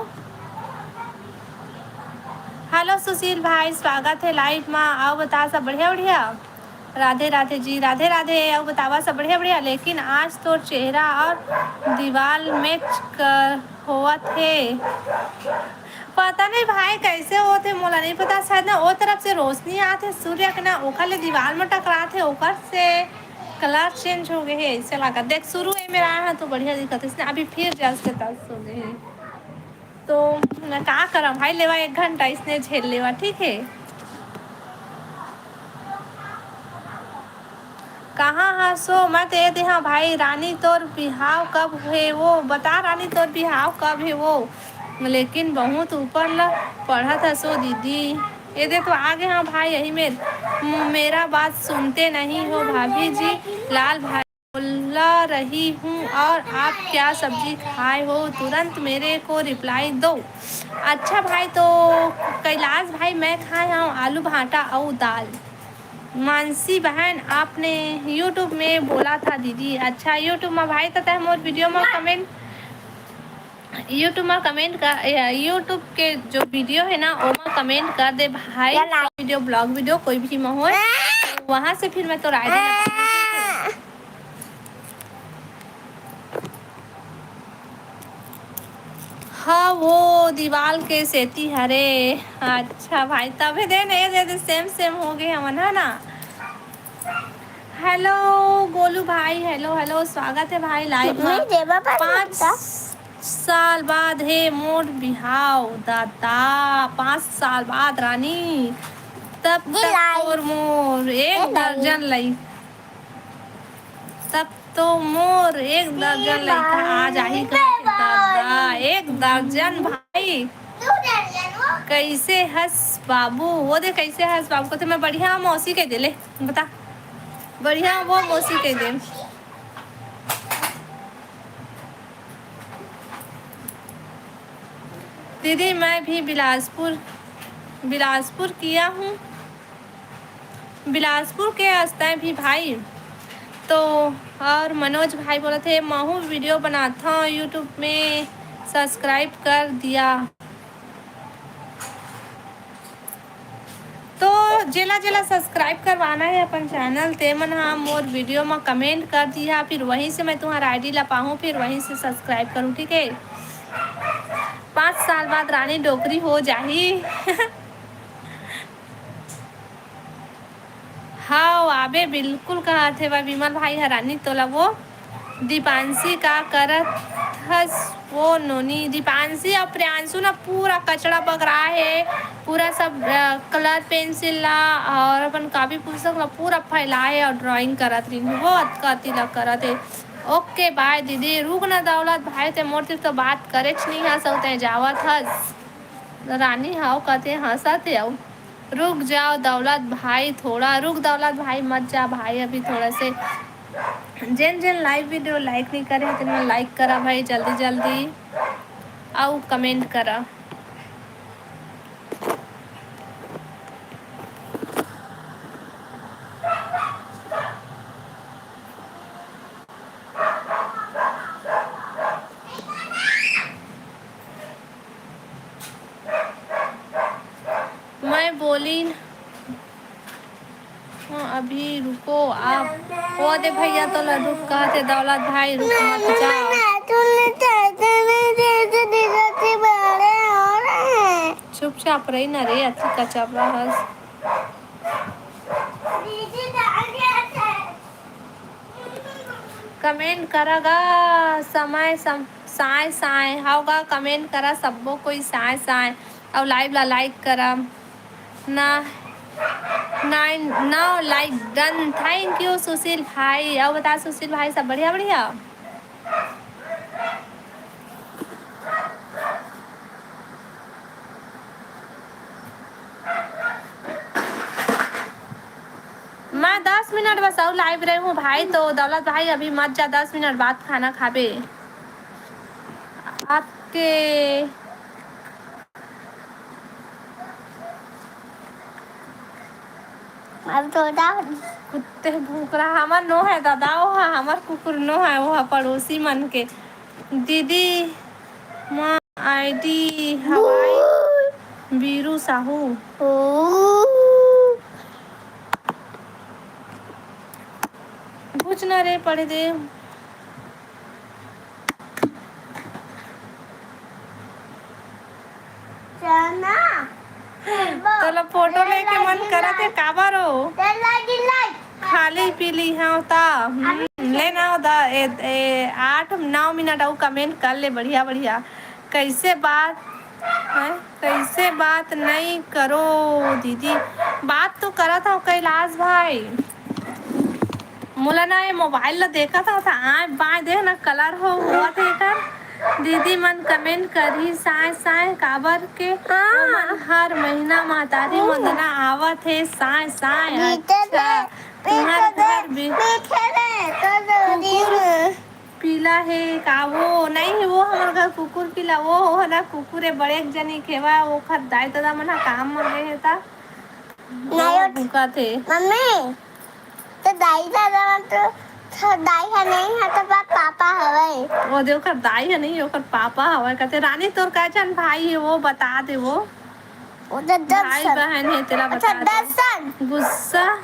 हेलो सुशील भाई, स्वागत है लाइव मा। अउ बता, सब बढ़िया बढ़िया? राधे राधे जी, राधे राधे। अउ बतावा, सब बढ़िया बढ़िया? लेकिन आज तोर चेहरा अउ दीवाल मैच कर होवत हे। पता नहीं भाई, कैसे होत हे, मोला नहीं पता। शायद ना, ओ तरफ से रोशनी आत हे सूर्य के ना, ओखर ले दीवाल में टकरात हे, ओकर से कलर चेंज हो गए हे, ऐसे लागत। देख, शुरू ए मेरा आया है तो बढ़िया दिखत हे, इसने अभी फिर जस के तस हो गए हे। तो मैं का करम भाई, लेवा एक घंटा इसने झेल लेवा, ठीक है? कहाँ हस ओ? मैं तो ये देहा भाई, रानी तोर बिहाव कब हे वो? बता रानी, तोर बिहाव कब हे वो? लेकिन बहुत ऊपर ल पढ़त हस ओ दीदी। ये दे तो आगे, हाँ भाई, यही में मेरा बात सुनते नहीं हो भाभी जी। लाल भाई, बोला रही हूँ, और आप क्या सब्जी खाए हो, तुरंत मेरे को रिप्लाई दो। अच्छा भाई, तो कैलाश भाई, मैं खाए हूँ आलू भाटा अउ दाल। मानसी बहन, आपने YouTube में बोला था दीदी। अच्छा, YouTube में भाई, तो तय मोर वीडियो में कमेंट, YouTube में कमेंट कर, या YouTube के जो वीडियो है ना, ओमा कमेंट कर दे भाई। वीडियो, ब्लॉग वीडियो, कोई भी में होए, तो वहाँ से फिर मैं तो राय देना। हाँ, वो दीवाल के सेती हरे। अच्छा भाई, तभे दे नहीं, दे, दे, सेम सेम हो गए हमन, है ना? हेलो गोलू भाई, हेलो हेलो, स्वागत है भाई लाइव में। पाँच साल बाद हे मोर बिहाव दादा, पाँच साल बाद रानी, तब तक तोर मोर एक दर्जन लई, तब तो मोर एक दर्जन लइका आ जाही कहिके दादा, एक दर्जन भाई। कैसे हस बाबू? वो दे, कैसे हस बाबू? कथे मैं बढ़िया मौसी कह दे, ले बता, बढ़िया वो मौसी कह दे। दीदी, मैं भी बिलासपुर, बिलासपुर किया हूँ, बिलासपुर के हस तैं भी भाई। तो और मनोज भाई बोलत हे, महू वीडियो बनाथव YouTube में, सब्सक्राइब कर दिया। तो जेला जेला सब्सक्राइब करवाना है अपन चैनल, ते मन हा मोर वीडियो में कमेंट कर दिया, फिर वहीं से मैं तुम्हारा आईडी ला पाहूँ, फिर वहीं से सब्सक्राइब करूँ, ठीक है? पाँच साल बाद रानी डोकरी हो जाही। हाव, आबे बिल्कुल कहत हे बा विमल भाई ह रानी तोला वो। दीपांशी का करत हस वो नोनी? दीपांशी अउ प्रियांशु ना पूरा कचरा बगरा हे, पूरा सब, अ, कलर पेंसिल ला और अपन कॉपी पुस्तक ला पूरा फैलाए और ड्राइंग करत रहिन हे। वो अतका अति ला करत हे। ओके, बाय दीदी। रुक ना दौलत भाई, ते मोर तिर तो बात करेच नहीं हस, अउ ते जावत हस। रानी हाव कथे हंसत हे अउ। रुक जाओ दौलत भाई, थोड़ा रुक दौलत भाई, मत जा भाई, अभी थोड़ा से। जेन जेन लाइव वीडियो लाइक नहीं करे हे, तेन मन लाइक करा भाई, जल्दी जल्दी, अउ कमेंट करा। मैं बोलिन, हाँ, अभी रुको आप। वो दे भैया, तोला रुक कहत हे दौलत भाई, रुक मत जा। चुपचाप रही ना रे, अति कचबरा हस। कमेंट करा गा समय सम-, साय साय, हाव गा, कमेंट करा सब्बो कोई साय साय, अउ लाइव ला लाइक करा ना। नाइन, नौ लाइक डन। Thank you सुशील भाई। अउ बता सुशील भाई, सब बढ़िया बढ़िया? मैं दस मिनट बस अउ लाइव रहे हूँ भाई, तो दौलत भाई अभी मत जा, दस मिनट बाद खाना खाबे। आपके अब तो जा। कुत्ते भूख रहा, हमर नो है दादा, वो हा हमर कुकुर नो है, वो हा पड़ोसी मन के। दीदी, माँ आईडी हवाई बीरू साहू। कुछ ना रे, पढ़ दे। चना। तोला फोटो लेके मन करत हे, काबर हो? खाली पी ली हव ता। हम्म, ले ना हो दा, ए, ए, आठ नौ मिनट अउ comment कर ले, बढ़िया बढ़िया। कैसे बात, हैं? कैसे बात नहीं करो दीदी? बात तो करत हव कैलाश भाई। मोला ना ये मोबाइल ला देखत हव, आय बाय देख ना, कलर हो होवत हे एकर। दीदी मन comment करही साय साय, काबर के हाँ। ओमन हर महीना महतारी वंदना आवत हे साय साय। अच्छा, तुम्हर घर भी कुकुर पीला हे का? वो नहीं हे, वो हमर घर कुकुर पीला, वो हो ना कुकुर हे, बड़े एक जनी खेवा, ओखर दाई ददा मन ह काम म गे हे ता। नहीं, वो भूखा थे। मम्मी, तो दाई दादा मन तो, तो दाई ह नहीं है, तो पा-, पापा हवय। वो दे, ओकर दाई ह नहीं, ओकर पापा हवय। कहते, "रानी, तोर का झन भाई हे, वो बता दे वो।" वो तो भाई दर्शन। बहन हे, तेला अच्छा, बता दे। दर्शन। गुस्सा,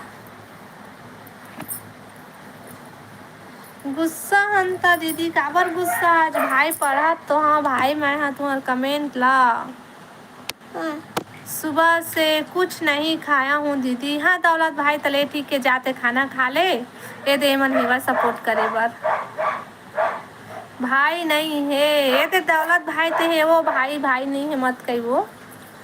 गुस्सा हन ता दीदी, काबर गुस्सा? आज भाई पढ़त तो हाँ, भाई मैं हा तुम्हर comment ला। हाँ। सुबह से कुछ नहीं खाया हूँ दीदी। हाँ दौलत भाई, तले ठीक के जाते खाना खा ले। ये दे मन हेवा support करे बर। भाई नहीं हे, ये दे दौलत भाई ते हे वो भाई, भाई नहीं हे मत कही वो।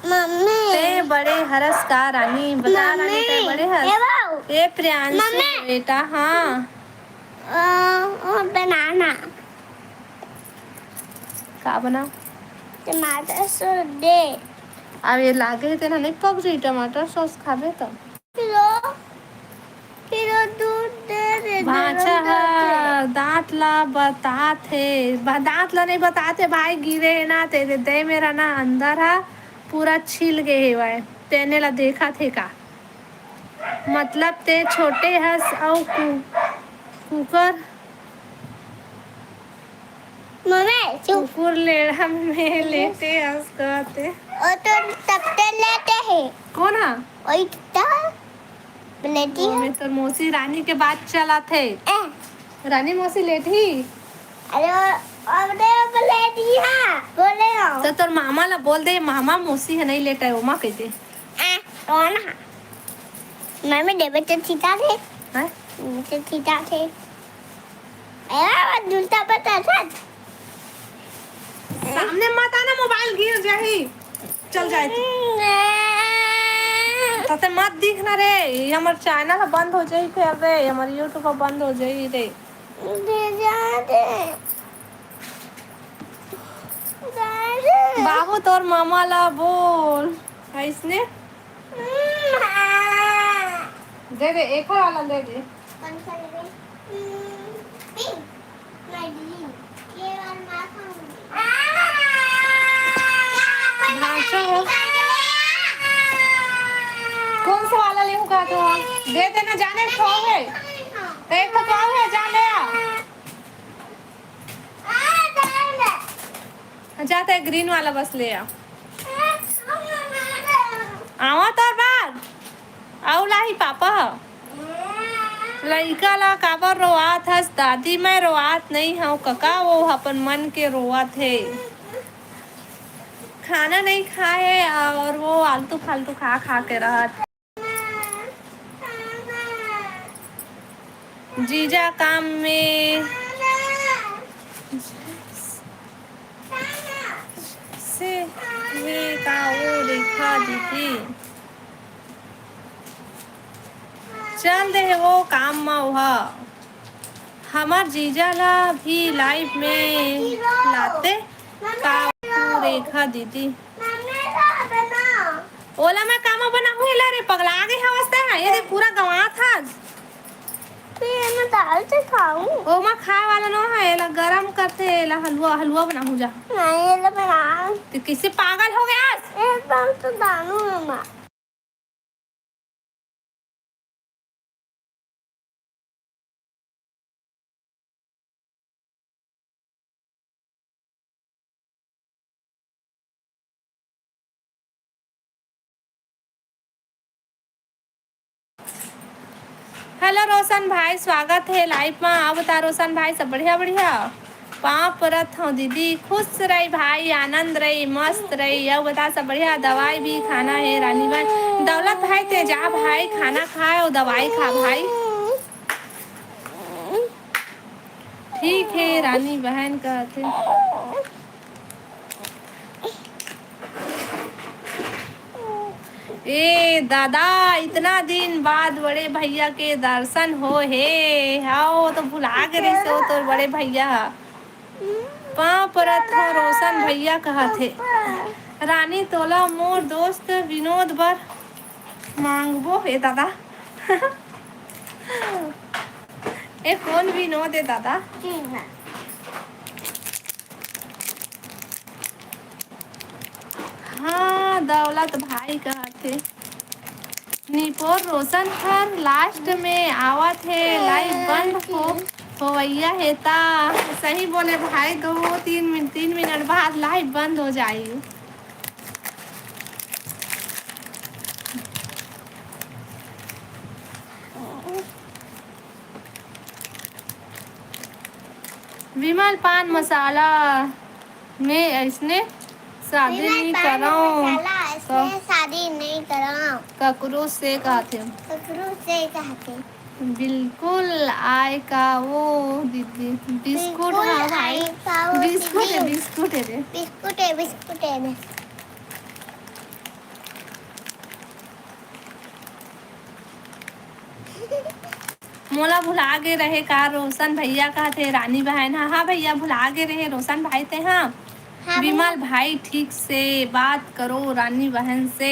मम्मी। ते बड़े हरस का रानी, बता रानी ते मम्मी, बड़े हरस। ये बाबू। ए प्रियांशु मम्मी। बेटा, हाँ। अ, वो बनाना। का बना? टमाटर सॉस दे। अब ये लागे हे, तेला नहीं पक जाई टमाटर सॉस खाबे त। फिर वो, फिर वो दूध दे दे, भांचा गरम करके। ह दांत ला बतात हे, ब-, दांत ला नहीं बतात हे भाई, गिरे हे ना, ते दे, दे मेरा ना अंदर ह पूरा छिल गे हेवय, तेने ला देखत हे का? मतलब ते छोटे हस अउ कु-, कुकर मम्मी, चुप। कुकुर लेड़ा में लेटे हस कहते। ओ तो तब ते लेटे हे। कौन हा? ओई तो लेटी वो है। में तोर मौसी रानी के बात चलत हे। ए। रानी मौसी लेटही। अरे, अब दे, अब लेटी है। बोले हो। तो तोर मामा ला बोल दे, मामा मौसी ह नहीं लेटा हे, ओमा कह दे। ए, कौन हा? मम्मी देवे तो ठीक ठाक हे। हैं? देवे तो ठीक ठाक हे। ए, जूता पर तो अच्छा। सामने मत आना, मोबाइल गिर जाही, चल जाए तू। तते मत दिख ना रे, ये हमर channel बंद हो जाही फिर रे, हमर YouTube बंद हो जाही रे। बाबू तोर मामा ला बोल, अइसने। दे दे, एक वाला दे दे। कौन सा लेबे? हम्म, पिंक। मैं ग्रीन। ये वाला मैं खाऊंगी। भांचा हो। कौन सा वाला लेहू का तो? दे देना, जाने खाओगे। तो एक तो खाओगे, जा ले आ। जा, ते ग्रीन वाला बस ले आ। आवा तोर बाद। अउ लाही पापा ह। लइका ला काबर रोआत हस दादी? मैं रोआत नइ हंव कका, वो अपन मन के रोवत हे। खाना नहीं खाए और वो आलतू फालतू खा खा के रहत। जीजा काम में से हे का वो रेखा दीदी? चल दे हे वो काम म ओहा। हमर जीजा ला भी live में लाते का वो रेखा दीदी? ओला मैं कामा बनाहूँ एला रे, पगला गे हवस तैं हा। ये देख पूरा गंवात हस। फिर मैं दाल से खाऊं। ओमा खाए वाला नो है, एला गरम करते, एला हलवा, हलवा बनाहूँ जा। नहीं, ये तो बना। तैं किसे पागल हो गया? एक बार तो डालू मम्मा। हेलो रोशन भाई, स्वागत हे लाइव मा। अउ बता रोशन भाई, सब बढ़िया? बढ़िया। पाँव परत हव दीदी, खुश रही भाई, आनंद रही, मस्त रही। अउ बता, सब बढ़िया? दवाई भी खाना हे रानी बहन। दौलत भाई, ते जा भाई, खाना खा अउ दवाई खा भाई। ठीक हे रानी बहन, कहत हे। ए दादा, इतना दिन बाद बड़े भैया के दर्शन हो हे। हाँ, वो तो भुला गे रहिस, वो तोर बड़े भैया ह। पाँव परत हो रोशन भैया, कहत हे। रानी, तोला मोर दोस्त विनोद बर मांगबो हे दादा। ए, कौन विनोद हे दादा? हाँ, दौलत भाई कहत हे। निपोर रोशन हर लास्ट में आवत हे, लाइव बंद हो, होवइया हे ता। सही बोले भाई, दो, तीन मिनट, तीन मिनट बाद लाइव बंद हो जाई। विमल पान मसाला में अइसने शादी विमल नइ पान करंव। मसाला अइसने शादी नइ करंव। ककरो से कहत हे। ककरो से कहत हे। बिल्कुल आय का वो दीदी। बिस्कुट बिल्कुल ह भाई। आय का वो बिस्कुट हे, दीदी। बिस्कुट हे रे। बिस्कुट हे, बिस्कुट हे रे। मोला भुला गे रहे का रोशन भैया, कहत हे रानी बहन ह। हाँ भैया, भुला गे रहे रोशन भाई ते ह। हाँ विमल भैया। भाई, ठीक से बात करो रानी बहन से।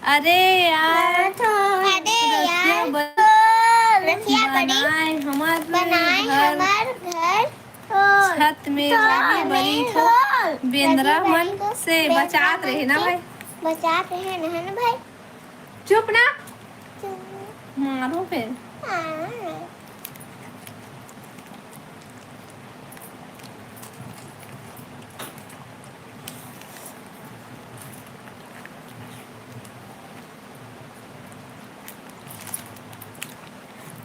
अरे यार, अरे यार, रखिया बड़ी रखिया बड़ी बनाए हमर बनाए घर। हमर घर। छत में छत बनी में बनी हो, हो। बेंदरा बनी मन बनी से बेंदरा बचात मन रहे ना से भाई। बचात रहे ना, है ना भाई? चुप ना। चुप। मारो फिर। हाँ।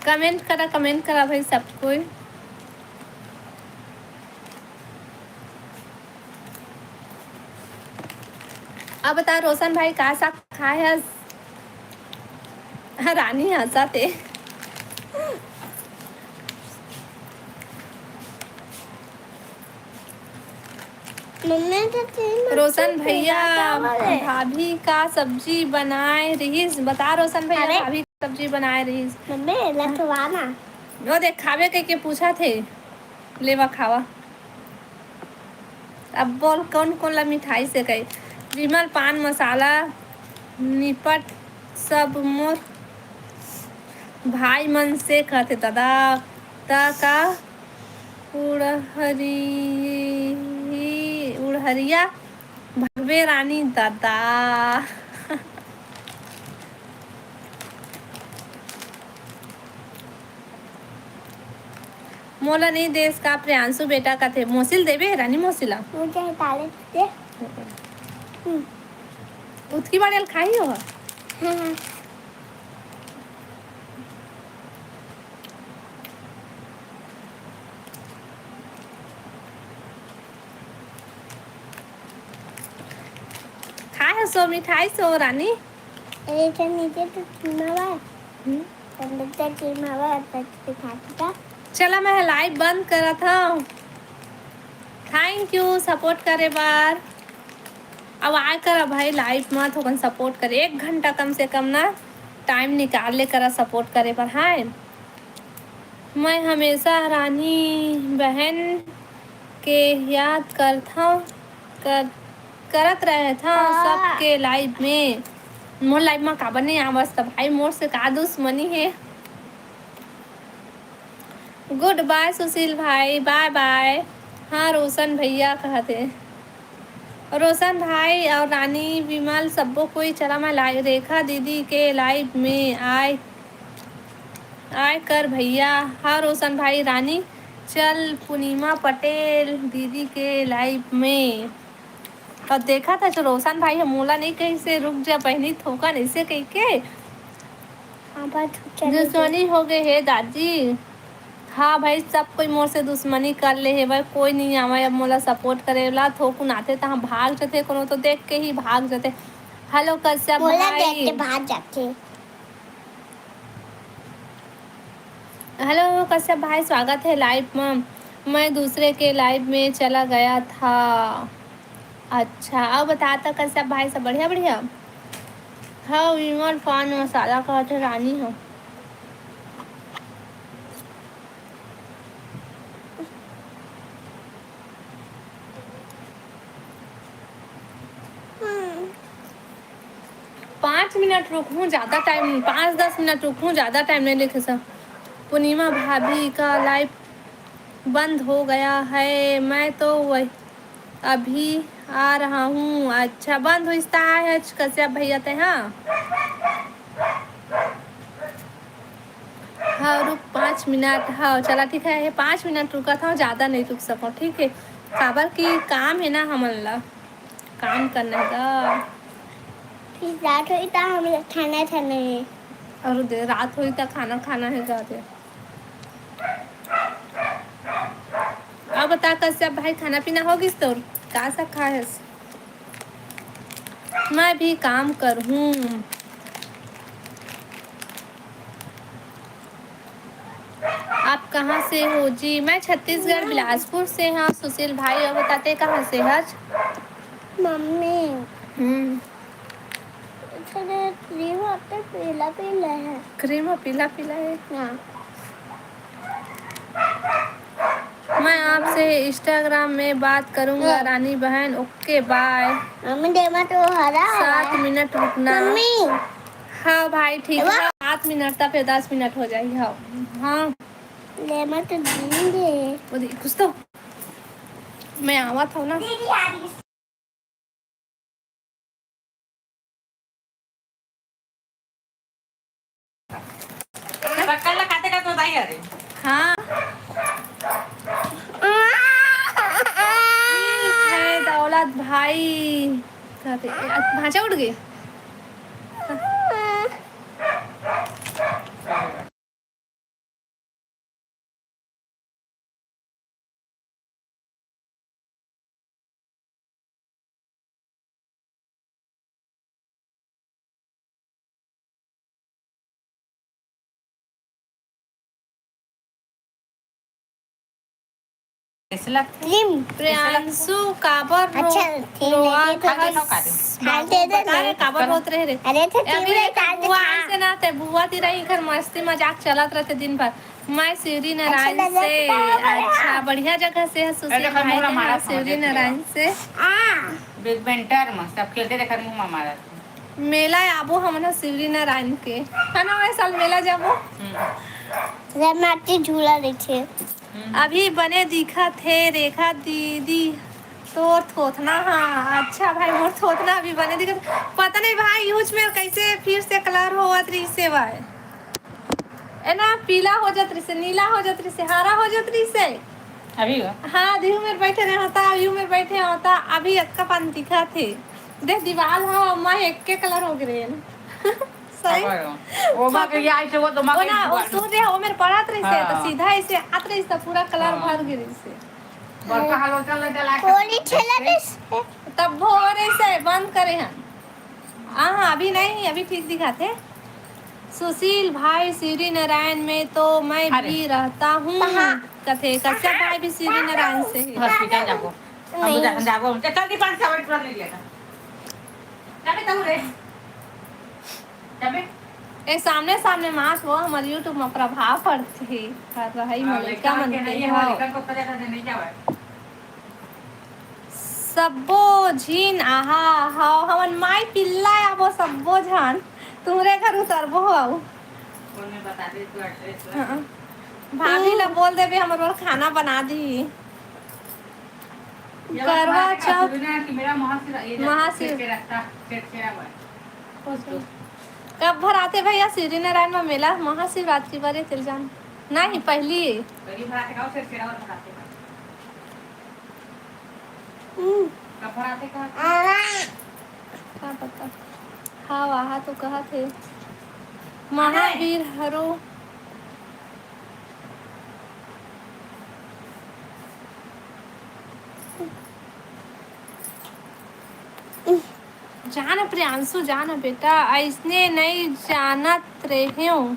कमेंट करा, कमेंट करा भाई सब कोई। अब बता रोशन भाई, का साग खाए हस? हाँ, रानी हंसत हे। मम्मी तो तीन रोशन बच्चे भैया, थे, क्या बोले? भाभी का सब्जी बनाए रहिस, बता रोशन भैया, अरे। भाभी का सब्जी बनाए रहिस। मम्मी, लखवाना। वो देख, खावे के, के पूछा थे, लेवा खावा। अब बोल, कौन कौन ला मिठाई से कही? विमल पान मसाला निपट सब मोर भाई मन से कहते दादा, त का उड़हरी, उड़हरिया भगवे रानी दादा। मोला नइ देस का प्रियांशु बेटा कथे, मोसिल देबे रानी मोसिला। मुझे ताले दे। हम्म। उतकी बाड़ेल खाही हो। हाँ, हाँ। खाए हो सो मिठाई सो रानी। अरे, तो नीचे तो चूना बा। हम्म। अंदर तो चूना बा, अंदर तो खाती था। चला, मैं लाइव बंद करत हूँ। Thank you support करे बर। अब आय करा भाई लाइव में थोकन support करे, एक घंटा कम से कम ना टाइम निकाल ले करा support करे बर। हाँ, मैं हमेशा रानी बहन के याद करथव, कर, करत रहथव हाँ। सबके लाइव में। मोर लाइव में काबर नहीं आवस त भाई, मोर से का दुश्मनी है? Good bye सुशील भाई, bye bye। हाँ, रोशन भैया कहत हे। रोशन भाई और रानी विमल सब्बो कोई चला मैं लाइव, रेखा दीदी के लाइव में आय, आय कर भैया। हाँ, रोशन भाई, रानी चल पूर्णिमा पटेल दीदी के लाइव में। अउ देखत हस, रोशन भाई ह मोला नइ कहिस हे, "रुक जा बहिनी, थोकन," अइसे कहिके। हाँ, बात हो गया। दुश्मनी हो गई हे दादी। हाँ भाई, सब कोई मोर से दुश्मनी कर ले हे भाई, कोई नहीं आवे अब मोला support करे ला। थोकुन आथे तहाँ भाग जथे, कोनो तो देख के ही भाग जथे। Hello कश्यप मोला भाई। देख के भाग जाथे। Hello कश्यप भाई, स्वागत है live में। मैं दूसरे के live में चला गया था। अच्छा, अउ बता त कश्यप भाई, सब बढ़िया, बढ़िया? हाँ, विमल पान मसाला कहत हे रानी ह। पाँच मिनट रुकहूँ, ज्यादा time, पाँच दस मिनट रुकहूँ, ज्यादा time नहीं लेखे सब। पूर्णिमा भाभी का live बंद हो गया है, मैं तो वही अभी आ रहा हूँ। अच्छा, बंद होइस त आए हच कश्यप भैया ते, हाँ। हाँ, रुक पाँच मिनट। हाँ, चला ठीक है, ये पाँच मिनट रुकत हूँ, ज्यादा नहीं रुक सकूँ, ठीक है, काबर कि काम है ना हमन ला, काम करना है गा। फिर रात होई त हम लोग खाना खाना है। अउ दे, रात होई त खाना खाना है गा दे। अब बता कश्यप भाई, खाना पीना हो गिस तोर? का सब खाए हस? मैं भी काम करहूँ। आप कहाँ से हो जी? मैं छत्तीसगढ़ बिलासपुर से हाँ सुशील भाई। अउ बता ते कहाँ से हच? मम्मी। हम्म। इतने क्रीम आते पीला पीला है। क्रीम ह पीला पीला है। हाँ। मैं आपसे Instagram में बात करूंगा, हाँ। रानी बहन, OK, bye। मम्मी, दे मत, वो हरा है। सात मिनट रुकना। मम्मी। हाँ भाई, ठीक है। सात मिनट तक फिर दस मिनट हो जाएगी। हाँ, हाँ। दे मत, दे। वो दे, कुछ तो मैं आवत हूँ ना। शक्कर ला खाते खाते बताई अरे। हाँ। हे दौलत भाई। भांचा उठ गई। कैसे लगथे? क्रीम। प्रियांशु, काबर रो-, अच्छा, ठीक है, रोवत हस? खा के खाओ, खा दे। बाबू, बता रे, काबर रोवत रहे रे? अरे, तो ए, अभी क्रीम एक डाल के बुआ खा। ऐसे ना ते, बुआ ती रही, घर मस्ती मजाक चलत रहते दिन भर। मैं शिवरी नारायण अच्छा, से। अच्छा, बढ़िया जगह से है सुशील भाई, शिवरी नारायण से। आ। बैडमिंटन में सब खेलते देखा मुंह में मारा। मेला आबो हमन ह शिवरी नारायण के, है ना? वह साल मेला जाबो। हम्म। जब माटी झूला देखे। हम्म। अभी बने दिखत हे रेखा दीदी, तोर थोथना। हाँ, अच्छा भाई, मोर थोथना अभी बने दिखत। पता नहीं भाई, यूज में कैसे फिर से कलर होवत रहिसे भाई। ए ना, पीला हो जात रहिसे, नीला हो जात रहिसे, हरा हो जात रहिसे। अभी हो? हाँ, दिहू मेर बैठे रहे होता, अभी मेर बैठे होता, अभी अक्का पान दिखा थे। देख, दीवाल ह, अम्मा, एक के कलर हो गए। सही। वो माँ के ये आई से वो तो माँ वो के ना, वो सूर्य हो मेर पड़त रहिसे, तो हाँ। सीधा ऐसे आत रहिसे, तो पूरा कलर हाँ। भर गिर रहिसे। बड़का हलो चल ले चला के। होली खेला कैसे? तब भोरे से बंद करे हैं। हाँ, हाँ, अभी नहीं, अभी ठीक दिखाथे। सुशील भाई, शिवरी नारायण में तो मैं अरे। भी रहता हूँ। कहाँ? कथे, कश्यप भाई भी शिवरी नारायण से ही। हॉस्पिटल जाबो। हम तो नहीं। जा-, जाबो। ए, चल दी पाँच सौ पूरा ले लेगा। जाबे तू रे। जाबे। ए, सामने, सामने मास वो हमर YouTube में प्रभाव पड़थे। हर रही हाँ, मलइका लइका मन के के नहीं है, भाव। लइका को पता था, नहीं जावे। सब्बो झिन आहा, हव, हमन माई पिल्ला आबो सब्बो झन, तुमरे घर उतरबो हव। फोन में बता दे तू address ला। हाँ। भाभी ला बोल देबे, हमर बर खाना बना दी। ये करवा बात चौथ। सुनना कि मेरा महाशिवरा-, ये महाशिव- छेरछेरा, छेरछेरा हुआ है। कब भर आथे भैया शिवरी नारायण में मेला? महाशिवरात्रि बरे चल जान। नहीं, पहली। पहली भर आथे, गाँव छेरछेरा और भर आथे भाई। हम्म। का पता। हाँ, वहा तो कहत हे महावीर हरो। जा ना प्रियांशु, जा ना बेटा, अइसने नइ जानत रेहेंव।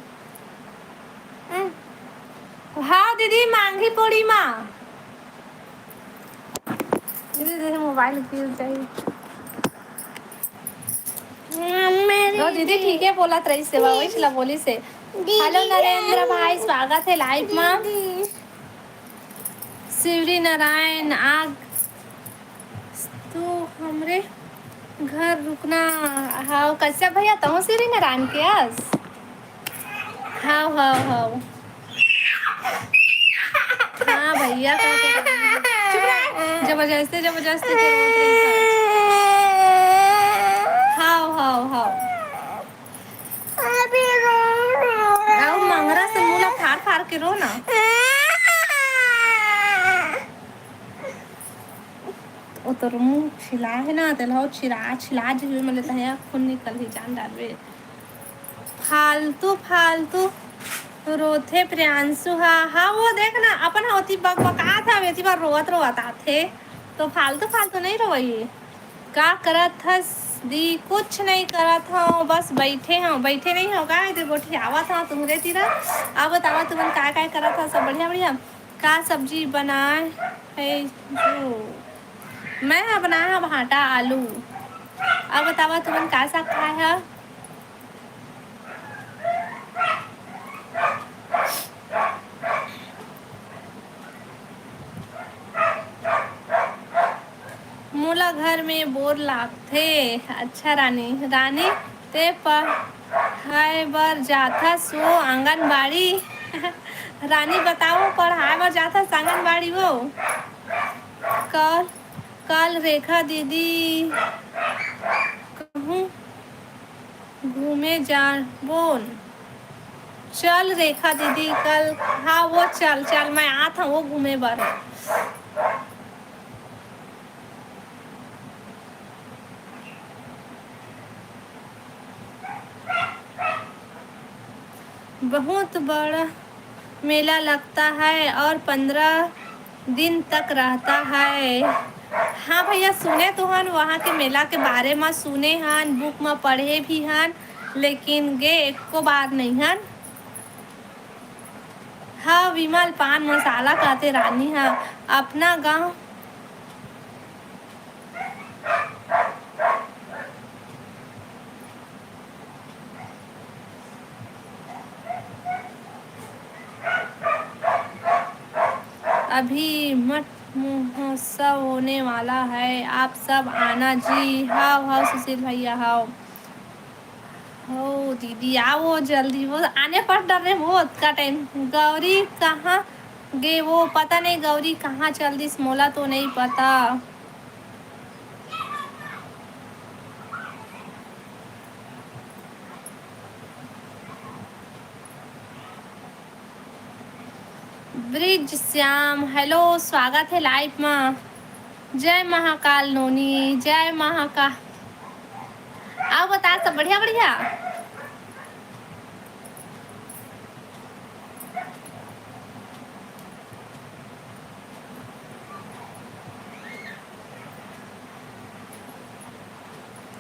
हाँ दीदी, मांगी पूड़ी मा। दीदी, दीदी, मोबाइल गिर जाई। हाँ, मेरी लो दीदी, ठीक है बोलत रहिस हे, वही चला बोलिस हे। दीदी, हेलो नरेंद्र भाई, स्वागत है लाइव मा। दीदी। शिवरी नारायण आग, तू हमरे घर रुकना। हाव कश्यप भैया, तहूँ शिवरी नारायण के अस? हाव, हाव, हाव। हाँ भैया, का, का, का, चुप रह। जबरदस्ती, जबरदस्ती के रोत रहिस हे। हाव, हाव, हाव। अउ मंगरा से मुला फार फार के रो ना। ओ तोर मुंह छिला हे ना, तेला हो छिला, छिला जइबे, मले तहया खून निकलही, जान डारबे। फालतू, फालतू रोथे प्रियांशु हा। हाँ, वो देख ना, अपन हा ओती बकबकात हवे, एती बार रोवत, रोवत आथे। तो फालतू, फालतू नहीं रोवई। का करत हस दी? कुछ नहीं करत हव, बस बैठे हव। बैठे नहीं हव का? इधर गोठियावत हव तुम्हरे तीरा। अब बतावा, तुमन का, का करत हव? सब बढ़िया, बढ़िया? का सब्जी बनाए है जो? मैं ह बनाए हव भांटा आलू। अब बतावा, तुमन का साग खाए हव? मोला घर में बोर लागथे। अच्छा रानी, रानी ते पढ़ाए बर जाथस वो आंगनबाड़ी? रानी बताओ, पढ़ाए बर जाथस आंगनबाड़ी वो? कल, कल रेखा दीदी कहूँ घूमे जाबोन। चल रेखा दीदी, कल, हाँ, वो चल, चल, मैं आत हूँ, वो घूमे बर। बहुत बड़ा मेला लगता है और पंद्रह दिन तक रहता है। हाँ भैया, सुने तो हन, वहाँ के मेला के बारे म सुने हन, बुक म पढ़े भी हन, लेकिन गे एको बार नहीं हन। हाँ विमल, पान मसाला कहते रानी हा, अपना गाँव। अभी मठ महोत्सव होने वाला है, आप सब आना जी। हाव, हाव, सुशील भैया, हाव। हो दीदी, आओ जल्दी, वो आने पर डर रहे वो अतका टाइम। गौरी कहाँ गे वो? पता नहीं गौरी कहाँ चल दिस, मोला तो नहीं पता। ब्रिज श्याम, हेलो, स्वागत है लाइव मा। जय महाकाल नोनी, जय महाकाल। आओ बता सब बढ़िया बढ़िया।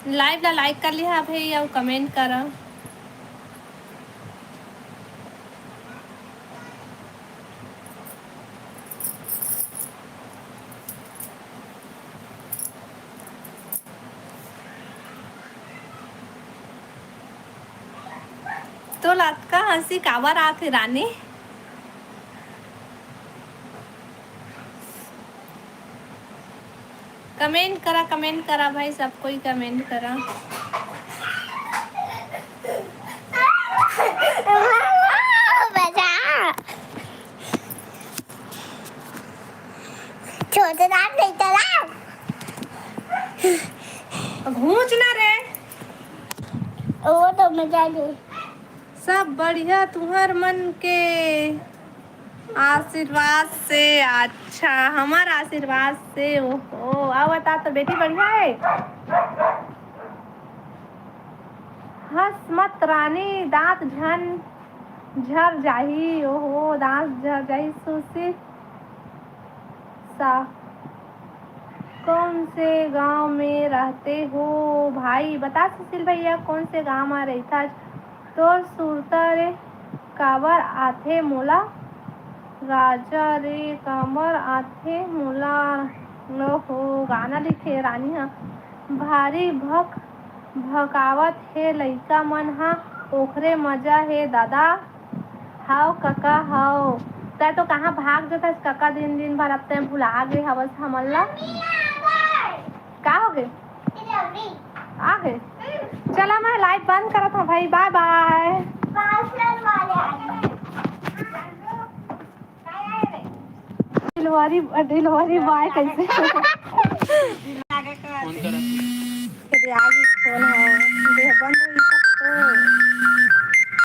लाइव ला लाइक कर लिहा भाई, अउ कमेंट करा। तोला अतका हंसी काबर आथे रानी? कमेंट करा, कमेंट करा भाई, सब कोई कमेंट करा। बजा। छोटे दांत नहीं चला। घूंच ना रे। वो तो मजा नहीं। सब बढ़िया तुहर मन के। आशीर्वाद से, अच्छा, हमर आशीर्वाद से। ओहो, अउ बता तो बेटी बढ़िया हे? हंस मत रानी, दांत झन झर जाही। ओहो, दांत झर जाही। सुशील सा, कौन से गांव में रहते हो भाई? बता सुशील भैया, कौन से गांव में रहता? तोर सुरता रे काबर आथे मोला, राजा रे काबर आथे मोला। ओहो, गाना लिखे रानी ह। भारी भक भकावत हे लइका मन ह, ओखरे मजा हे दादा। हव कका हव, तै तो कहाँ भाग जथस कका, दिन दिन भर अब तै भुला गे हवस हमन ला। का हो गे? आ गे। चला मैं लाइव बंद करत हूँ भाई, बाय बाय। डिलीवरी, डिलीवरी बॉय कैसे?